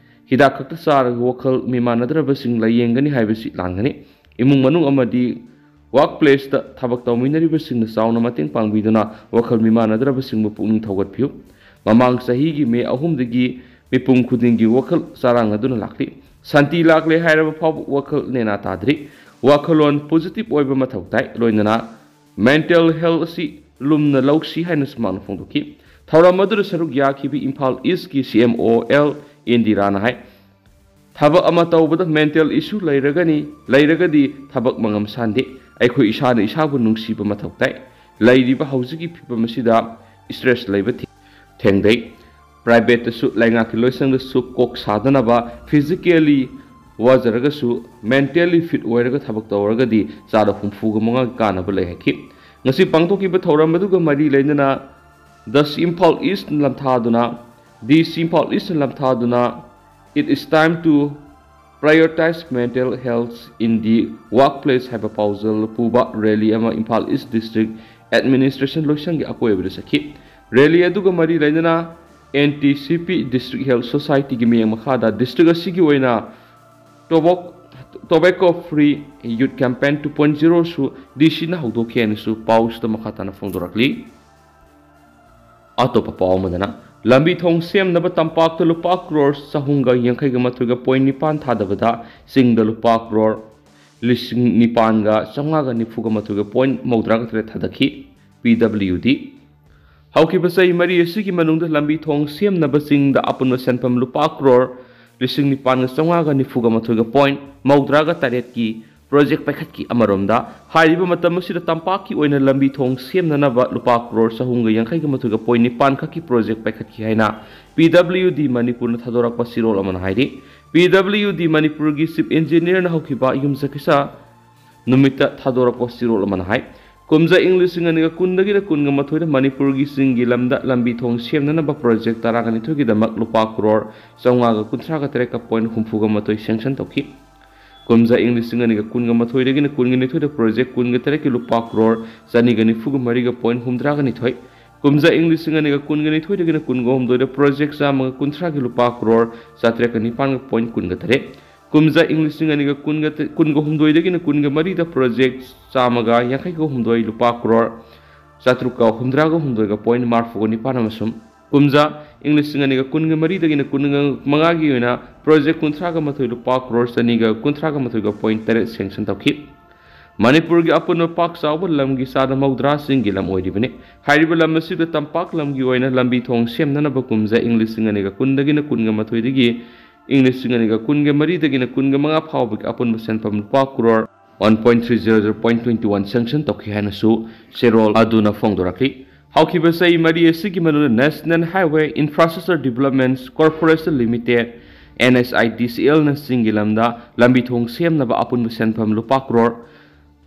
ꯍꯤꯗꯥꯛ ꯈꯛꯇ ꯆꯥꯔꯒ ꯋꯥꯈꯜ ꯃꯤꯃꯥꯟꯅꯗ꯭ꯔꯕꯁꯤꯡ ꯂꯥꯏꯌꯦꯡꯒꯅꯤ ꯍꯥꯏꯕꯁꯤ ꯂꯥꯟꯒꯅꯤ꯫ ꯏꯃꯨꯡ ꯃꯅꯨꯡ ꯑꯃꯗꯤ workplaceꯇ ꯊꯕꯛ ꯇꯧꯃꯤꯟꯅꯔꯤꯕꯁꯤꯡꯅ ꯆꯥꯎꯅ ꯃꯇꯦꯡ ꯄꯥꯡꯕꯤꯗꯨꯅ ꯋꯥꯈꯜ ꯃꯤꯃꯥꯟꯅꯗ꯭ꯔꯕꯁꯤꯡꯕꯨ ꯄꯨꯛꯅꯤꯡ ꯊꯧꯒꯠꯄꯤꯌꯨ꯫ ꯃꯃꯥꯡ ꯆꯍꯤꯒꯤ ꯃꯦ ꯑꯍꯨꯝꯗꯒꯤ ꯃꯤꯄꯨꯝ ꯈꯨꯗꯤꯡꯒꯤ ꯋꯥꯈꯜ ꯆꯔꯥꯡꯅꯗꯨꯅ ꯂꯥꯛꯂꯤ꯫ ꯁꯥꯟꯇꯤ ꯂꯥꯛꯂꯦ ꯍꯥꯏꯔꯕ ꯐꯥꯎꯕ ꯋꯥꯈꯜ ꯅꯦꯅꯥ ꯇꯥꯗ꯭ꯔꯤ꯫ ꯋꯥꯈꯜꯂꯣꯟ positive ꯑꯣꯏꯕ ꯃꯊꯧ ꯇꯥꯏ꯫ ꯂꯣꯏꯅꯅ mental health ꯑꯁꯤ ꯂꯨꯝꯅ ꯂꯧꯁꯤ ꯍꯥꯏꯅꯁꯨ ꯃꯥꯅ ꯐꯣꯡꯗꯣꯛꯈꯤ꯫ ꯊꯧꯔꯝ ꯑꯗꯨꯗ ꯁꯔꯨꯛ ꯌꯥꯈꯤꯕ ꯏꯝꯐꯥꯜ ꯏꯁꯀꯤ C M O ꯑꯦꯜ ꯏꯟꯗꯤꯔꯥꯅ ꯍꯥꯏ, ꯊꯕꯛ ꯑꯃ ꯇꯧꯕꯗ mental issue ꯂꯩꯔꯒꯅꯤ, ꯂꯩꯔꯒꯗꯤ ꯊꯕꯛ ꯃꯉꯝ ꯁꯥꯟꯗꯦ꯫ ꯑꯩꯈꯣꯏ ꯏꯁꯥꯅ ꯏꯁꯥꯕꯨ ꯅꯨꯡꯁꯤꯕ ꯃꯊꯧ ꯇꯥꯏ꯫ ꯂꯩꯔꯤꯕ ꯍꯧꯖꯤꯛꯀꯤ ꯐꯤꯕꯝ ꯑꯁꯤꯗ stress ꯂꯩꯕ ꯊꯦ-, ꯊꯦꯡꯗꯩ꯫ Privateꯇꯁꯨ, ꯂꯩꯉꯥꯛꯀꯤ ꯂꯣꯏꯁꯪꯗꯁꯨ ꯀꯣꯛ ꯁꯥꯗꯅꯕ physically ꯋꯥꯖꯔꯒꯁꯨ mentally fit ꯑꯣꯏꯔꯒ ꯊꯕꯛ ꯇꯧꯔꯒꯗꯤ ꯆꯥꯗ ꯍꯨꯝꯐꯨꯒ ꯃꯉꯥꯒꯤ ꯀꯥꯟꯅꯕ ꯂꯩ ꯍꯥꯏꯈꯤ꯫ ꯉꯁꯤ ꯄꯥꯡꯊꯣꯛꯈꯤꯕ ꯊꯧꯔꯝ ꯑꯗꯨꯒ ꯃꯔꯤ ꯂꯩꯅꯅ ꯗꯁ ꯏꯝꯐꯥꯜ ꯏꯁ ꯂꯝꯊꯥꯗꯨꯅ, D C ꯏꯝꯐꯥꯜ ꯏꯁ ꯂꯝꯊꯥꯗꯨꯅ, "It is time to prioritize mental health in the workplace" ꯍꯥꯏꯕ ꯄꯥꯎꯖꯦꯜ ꯄꯨꯕ rally ꯑꯃ ꯏꯝꯐꯥꯜ ꯏꯁ ꯗꯤꯁꯇ꯭ꯔꯤꯛ ꯑꯦꯗꯃꯤꯅꯤꯁꯇ꯭ꯔꯦꯁꯟ ꯂꯣꯏꯁꯪꯒꯤ ꯑꯀꯣꯏꯕꯗ ꯆꯠꯈꯤ꯫ Rally ꯑꯗꯨꯒ ꯃꯔꯤ ꯂꯩꯅꯅ N T C P District Health Societyꯒꯤ ꯃꯤꯠꯌꯦꯡ ꯃꯈꯥꯗ ꯗꯤꯁꯇ꯭ꯔꯤꯛ ꯑꯁꯤꯒꯤ ꯑꯣꯏꯅ ꯇꯣꯕꯣꯛ-, Tobacco Free Youth Campaign two point zero ꯁꯨ D Cꯅ ꯍꯧꯗꯣꯛꯈꯤ ꯍꯥꯏꯅꯁꯨ ꯄꯥꯎꯁꯤꯗ ꯃꯈꯥ ꯇꯥꯅ ꯐꯣꯡꯗꯣꯔꯛꯂꯤ꯫ ꯑꯇꯣꯞꯄ ꯄꯥꯎ ꯑꯃꯗꯅ, ꯂꯝꯕꯤ ꯊꯣꯡ ꯁꯦꯝꯅꯕ ꯇꯝꯄꯥꯛꯇ ꯂꯨꯄꯥ ꯀ꯭ꯔꯣꯔ ꯆꯍꯨꯝꯒ ꯌꯥꯡꯈꯩꯒ ꯃꯥꯊꯣꯏꯒ ꯄꯣꯏꯟ ꯅꯤꯄꯥꯟ ꯊꯥꯗꯕꯗ ꯆꯤꯡꯗ ꯂꯨꯄꯥ ꯀ꯭ꯔꯣꯔ ꯂꯤꯁꯤꯡ ꯅꯤꯄꯥꯟꯒ ꯆꯥꯝꯃꯉꯥꯒ ꯅꯤꯐꯨꯒ ꯃꯥꯊꯣꯏꯒ ꯄꯣꯏꯟ ꯃꯧꯗ꯭ꯔꯥꯒ ꯇꯔꯦꯠ ꯊꯥꯗꯈꯤ꯫ P W D꯫ ꯍꯧꯈꯤꯕ ꯆꯍꯤ ꯃꯔꯤ ꯑꯁꯤꯒꯤ ꯃꯅꯨꯡꯗ ꯂꯝꯕꯤ ꯊꯣꯡ ꯁꯦꯝꯅꯕꯁꯤꯡꯗ ꯑꯄꯨꯟꯕ ꯁꯦꯟꯐꯝ ꯂꯨꯄꯥ ꯀ꯭ꯔꯣꯔ ꯂꯤꯁꯤꯡ ꯅꯤꯄꯥꯟꯒ ꯆꯥꯝꯃꯉꯥꯒ ꯅꯤꯐꯨꯒ ꯃꯥꯊꯣꯏꯒ ꯄꯣꯏꯟ ꯃꯧꯗ꯭ꯔꯥꯒ ꯇꯔꯦꯠꯀꯤ ꯄ꯭ꯔꯣꯖꯦꯛ ꯄꯥꯏꯈꯠꯈꯤ꯫ ꯑꯃꯔꯣꯝꯗ, ꯍꯥꯏꯔꯤꯕ ꯃꯇꯝ ꯑꯁꯤꯗ ꯇꯝꯄꯥꯛꯀꯤ ꯑꯣꯏꯅ ꯂꯝꯕꯤ ꯊꯣꯡ ꯁꯦꯝꯅꯅꯕ ꯂꯨꯄꯥ ꯀ꯭ꯔꯣꯔ ꯆꯍꯨꯝꯒ ꯌꯥꯡꯈꯩꯒ ꯃꯥꯊꯣꯏꯒ ꯄꯣꯏꯟ ꯅꯤꯄꯥꯟ ꯈꯛꯀꯤ ꯄ꯭ꯔꯣꯖꯦꯛ ꯄꯥꯏꯈꯠꯈꯤ ꯍꯥꯏꯅ ꯄꯤ ꯗꯕ꯭ꯂꯤꯌꯨ ꯗꯤ ꯃꯅꯤꯄꯨꯔꯅ ꯊꯥꯗꯣꯔꯛꯄ ꯆꯦꯔꯣꯜ ꯑꯃꯅ ꯍꯥꯏꯔꯤ꯫ ꯄꯤ ꯗꯕ꯭ꯂꯤꯌꯨ ꯗꯤ ꯃꯅꯤꯄꯨꯔꯒꯤ ꯆꯤꯐ ꯏꯟꯖꯤꯅꯤꯌꯔꯅ ꯍꯧꯈꯤꯕ ꯌꯨꯝꯁꯀꯩꯁ ꯅꯨꯃꯤꯠꯇ ꯊꯥꯗꯣꯔꯛꯄ ꯆꯦꯔꯣꯜ ꯑꯃꯅ ꯍꯥꯏ꯫ ꯀꯨꯝꯖꯥ ꯏꯪ ꯂꯤꯁꯤꯡ ꯑꯅꯤꯒ ꯀꯨꯟꯗꯒꯤꯅ ꯀꯨꯟꯒ ꯃꯥꯊꯣꯏꯗ ꯃꯅꯤꯄꯨꯔꯒꯤ ꯆꯤꯡꯒꯤ ꯂꯝꯗ ꯂꯝꯕꯤ ꯊꯣꯡ ꯁꯦꯝꯅꯅꯕ ꯄ꯭ꯔꯣꯖꯦꯛ ꯇꯔꯥꯒ ꯅꯤꯊꯣꯏꯒꯤꯗꯃꯛ ꯂꯨꯄꯥ ꯀ꯭ꯔꯣꯔ ꯆꯥꯝꯃꯉꯥꯒ ꯀꯨꯟꯊ꯭ꯔꯥꯒ ꯇꯔꯦꯠꯀ ꯄꯣꯏꯟ ꯍꯨꯝꯐꯨꯒ ꯃꯥꯊꯣꯏ ꯁꯦꯡꯁꯟ ꯇꯧꯈꯤ꯫ ꯀꯨꯝꯖꯥ ꯏꯪ ꯂꯤꯁꯤꯡ ꯑꯅꯤꯒ ꯀꯨꯟꯒ ꯃꯥꯊꯣꯏꯗꯒꯤꯅ ꯀꯨꯟꯒ ꯅꯤꯊꯣꯏꯗ ꯄ꯭ꯔꯣꯖꯦꯛ ꯀꯨꯟꯒ ꯇꯔꯦꯠꯀꯤ ꯂꯨꯄꯥ ꯀ꯭ꯔꯣꯔ ꯆꯅꯤꯒ ꯅꯤꯐꯨꯒ ꯃꯔꯤꯒ ꯄꯣꯏꯟ ꯍꯨꯝꯗ꯭ꯔꯥꯒ ꯅꯤꯊꯣꯏ, ꯀꯨꯝꯖꯥ ꯏꯪ ꯂꯤꯁꯤꯡ ꯑꯅꯤꯒ ꯀꯨꯟꯒ ꯅꯤꯊꯣꯏꯗꯒꯤꯅ ꯀꯨꯟꯒ ꯍꯨꯝꯗꯣꯏꯗ ꯄ꯭ꯔꯣꯖꯦꯛ ꯆꯥꯝꯃꯒ ꯀꯨꯟꯊ꯭ꯔꯥꯒꯤ ꯂꯨꯄꯥ ꯀ꯭ꯔꯣꯔ ꯆꯥꯇ꯭ꯔꯦꯠꯀ ꯅꯤꯄꯥꯟꯒ ꯄꯣꯏꯟ ꯀꯨꯟꯒ ꯇꯔꯦꯠ, ꯀꯨꯝꯖꯥ ꯏꯪ ꯂꯤꯁꯤꯡ ꯑꯅꯤꯒ ꯀꯨꯟꯒ ꯀꯨꯟꯒ ꯍꯨꯝꯗꯣꯏꯗꯒꯤꯅ ꯀꯨꯟꯒ ꯃꯔꯤꯗ ꯄ꯭ꯔꯣꯖꯦꯛ ꯆꯥꯝꯃꯒ ꯌꯥꯡꯈꯩꯒ ꯍꯨꯝꯗꯣꯏ ꯂꯨꯄꯥ ꯀ꯭ꯔꯣꯔ ꯆꯥꯇ꯭ꯔꯨꯛꯀ ꯍꯨꯝꯗ꯭ꯔꯥꯒ ꯍꯨꯝꯗꯣꯏꯒ ꯄꯣꯏꯟ ꯃꯔꯤꯐꯨꯒ ꯅꯤꯄꯥꯟ ꯑꯃꯁꯨꯡ ꯀꯨꯝꯖꯥ ꯏꯪ ꯂꯤꯁꯤꯡ ꯑꯅꯤꯒ ꯀꯨꯟꯒ ꯃꯔꯤꯗꯒꯤꯅ ꯀꯨꯟꯒ ꯃꯉꯥꯒꯤ ꯑꯣꯏꯅ ꯄ꯭ꯔꯣꯖꯦꯛ ꯀꯨꯟꯊ꯭ꯔꯥꯒ ꯃꯥꯊꯣꯏ ꯂꯨꯄꯥ ꯀ꯭ꯔꯣꯔ ꯆꯅꯤꯒ ꯀꯨꯟꯊ꯭ꯔꯥꯒ ꯃꯥꯊꯣꯏꯒ ꯄꯣꯏꯟ ꯇꯔꯦꯠ ꯁꯦꯡꯁꯟ ꯇꯧꯈꯤ꯫ ꯃꯅꯤꯄꯨꯔꯒꯤ ꯑꯄꯨꯟꯕ ꯄꯥꯛ ꯆꯥꯎꯕ ꯂꯝꯒꯤ ꯆꯥꯗ ꯃꯧꯗ꯭ꯔꯥ ꯆꯤꯡꯒꯤ ꯂꯝ ꯑꯣꯏꯔꯤꯕꯅꯤ꯫ ꯍꯥꯏꯔꯤꯕ ꯂꯝ ꯑꯁꯤꯗ ꯇꯝꯄꯥꯛ ꯂꯝꯒꯤ ꯑꯣꯏꯅ ꯂꯝꯕꯤ ꯊꯣꯡ ꯁꯦꯝꯅꯅꯕ ꯀꯨꯝꯖꯥ ꯏꯪ ꯂꯤꯁꯤꯡ ꯑꯅꯤꯒ ꯀꯨꯟꯗꯒꯤꯅ ꯀꯨꯟꯒ ꯃꯥꯊꯣꯏꯗꯒꯤ ꯏꯪ ꯂꯤꯁꯤꯡ ꯑꯅꯤꯒ ꯀꯨꯟꯒ ꯃꯔꯤꯗꯒꯤꯅ ꯀꯨꯟꯒ ꯃꯉꯥ ꯐꯥꯎꯕꯒꯤ ꯑꯄꯨꯟꯕ ꯁꯦꯟꯐꯝ ꯂꯨꯄꯥ crore one point three zero zero point twenty one sanction ꯇꯧꯈꯤ ꯍꯥꯏꯅꯁꯨ ꯆꯦꯔꯣꯜ ꯑꯗꯨꯅ ꯐꯣꯡꯗꯣꯔꯛꯂꯤ꯫ ꯍꯧꯈꯤꯕ ꯆꯍꯤ ꯃꯔꯤ ꯑꯁꯤꯒꯤ ꯃꯅꯨꯡꯗ National Highway Infrastructure Development Corporation Limited, N H I D C ꯑꯦꯜꯅ ꯆꯤꯡꯒꯤ ꯂꯝꯗ ꯂꯝꯕꯤ ꯊꯣꯡ ꯁꯦꯝꯅꯕ ꯑꯄꯨꯟꯕ ꯁꯦꯟꯐꯝ ꯂꯨꯄꯥ ꯀ꯭ꯔꯣꯔ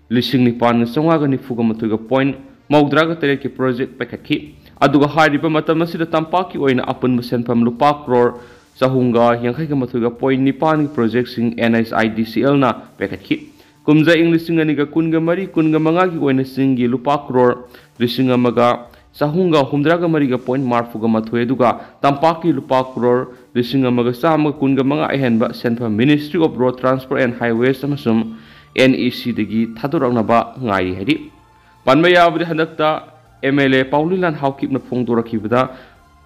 ꯂꯤꯁꯤꯡ ꯅꯤꯄꯥꯟꯒ ꯆꯥꯝꯃꯉꯥꯒ ꯅꯤꯐꯨꯒ ꯃꯥꯊꯣꯏꯒ ꯄꯣꯏꯟ ꯃꯧꯗ꯭ꯔꯥꯒ ꯇꯔꯦꯠꯀꯤ ꯄ꯭ꯔꯣꯖꯦꯛ ꯄꯥꯏꯈꯠꯈꯤ꯫ ꯑꯗꯨꯒ ꯍꯥꯏꯔꯤꯕ ꯃꯇꯝ ꯑꯁꯤꯗ ꯇꯝꯄꯥꯛꯀꯤ ꯑꯣꯏꯅ ꯑꯄꯨꯟꯕ ꯁꯦꯟꯐꯝ ꯂꯨꯄꯥ ꯀ꯭ꯔꯣꯔ ꯆꯍꯨꯝꯒ ꯌꯥꯡꯈꯩꯒ ꯃꯥꯊꯣꯏꯒ ꯄꯣꯏꯟ ꯅꯤꯄꯥꯟꯒꯤ ꯄ꯭ꯔꯣꯖꯦꯛꯁꯤꯡ N H I D C ꯑꯦꯜꯅ ꯄꯥꯏꯈꯠꯈꯤ꯫ ꯀꯨꯝꯖꯥ ꯏꯪ ꯂꯤꯁꯤꯡ ꯑꯅꯤꯒ ꯀꯨꯟꯒ ꯃꯔꯤ ꯀꯨꯟꯒ ꯃꯉꯥꯒꯤ ꯑꯣꯏꯅ ꯆꯤꯡꯒꯤ ꯂꯨꯄꯥ ꯀ꯭ꯔꯣꯔ ꯂꯤꯁꯤꯡ ꯑꯃꯒ ꯆꯍꯨꯝꯒ ꯍꯨꯝꯗ꯭ꯔꯥꯒ ꯃꯔꯤꯒ ꯄꯣꯏꯟ ꯃꯔꯤꯐꯨꯒ ꯃꯥꯊꯣꯏ, ꯑꯗꯨꯒ ꯇꯝꯄꯥꯛꯀꯤ ꯂꯨꯄꯥ ꯀ꯭ꯔꯣꯔ ꯂꯤꯁꯤꯡ ꯑꯃꯒ ꯆꯥꯝꯃꯒ ꯀꯨꯟꯒ ꯃꯉꯥ ꯑꯍꯦꯟꯕ ꯁꯦꯟꯐꯝ Ministry of Road Transport and Highways ꯑꯃꯁꯨꯡ ꯑꯦꯟ ꯏ ꯁꯤꯗꯒꯤ ꯊꯥꯗꯣꯔꯛꯅꯕ ꯉꯥꯏꯔꯤ ꯍꯥꯏꯔꯤ꯫ ꯄꯟꯕ ꯌꯥꯕꯗꯤ, ꯍꯟꯗꯛꯇ ꯑꯦꯝ ꯑꯦꯜ ꯑꯦ ꯄꯥꯎꯂꯤꯂꯥꯟ ꯍꯥꯎꯀꯤꯞꯅ ꯐꯣꯡꯗꯣꯔꯛꯈꯤꯕꯗ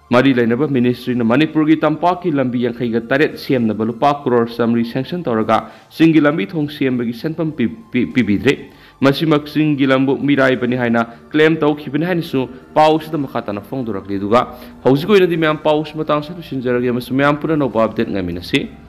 ꯃꯔꯤ ꯂꯩꯅꯕ ꯃꯤꯅꯤꯁꯇ꯭ꯔꯤꯅ ꯃꯅꯤꯄꯨꯔꯒꯤ ꯇꯝꯄꯥꯛꯀꯤ ꯂꯝꯕꯤ ꯌꯥꯡꯈꯩꯒ ꯇꯔꯦꯠ ꯁꯦꯝꯅꯕ ꯂꯨꯄꯥ ꯀ꯭ꯔꯣꯔ ꯆꯥꯃꯔꯤ ꯁꯦꯡꯁꯟ ꯇꯧꯔꯒ ꯆꯤꯡꯒꯤ ꯂꯝꯕꯤ ꯊꯣꯡ ꯁꯦꯝꯕꯒꯤ ꯁꯦꯟꯐꯝ ꯄꯤ-, ꯄꯤ-, ꯄꯤꯕꯤꯗ꯭ꯔꯦ꯫ ꯃꯁꯤꯃꯛ ꯆꯤꯡꯒꯤ ꯂꯝꯕꯨ ꯃꯤꯔꯥꯏꯕꯅꯤ ꯍꯥꯏꯅ ꯀ꯭ꯂꯦꯝ ꯇꯧꯈꯤꯕꯅꯤ ꯍꯥꯏꯅꯁꯨ ꯄꯥꯎꯁꯤꯗ ꯃꯈꯥ ꯇꯥꯅ ꯐꯣꯡꯗꯣꯔꯛꯂꯤ꯫ ꯑꯗꯨꯒ ꯍꯧꯖꯤꯛ ꯑꯣꯏꯅꯗꯤ ꯃꯌꯥꯝ ꯄꯥꯎꯁꯤ ꯃꯇꯥꯡꯁꯤꯗ ꯂꯣꯏꯁꯤꯟꯖꯔꯒꯦ ꯑꯃꯁꯨꯡ ꯃꯌꯥꯝ ꯄꯨꯟꯅ ꯑꯅꯧꯕ ꯑꯞꯗꯦꯠ ꯉꯥꯏꯃꯤꯟꯅꯁꯤ꯫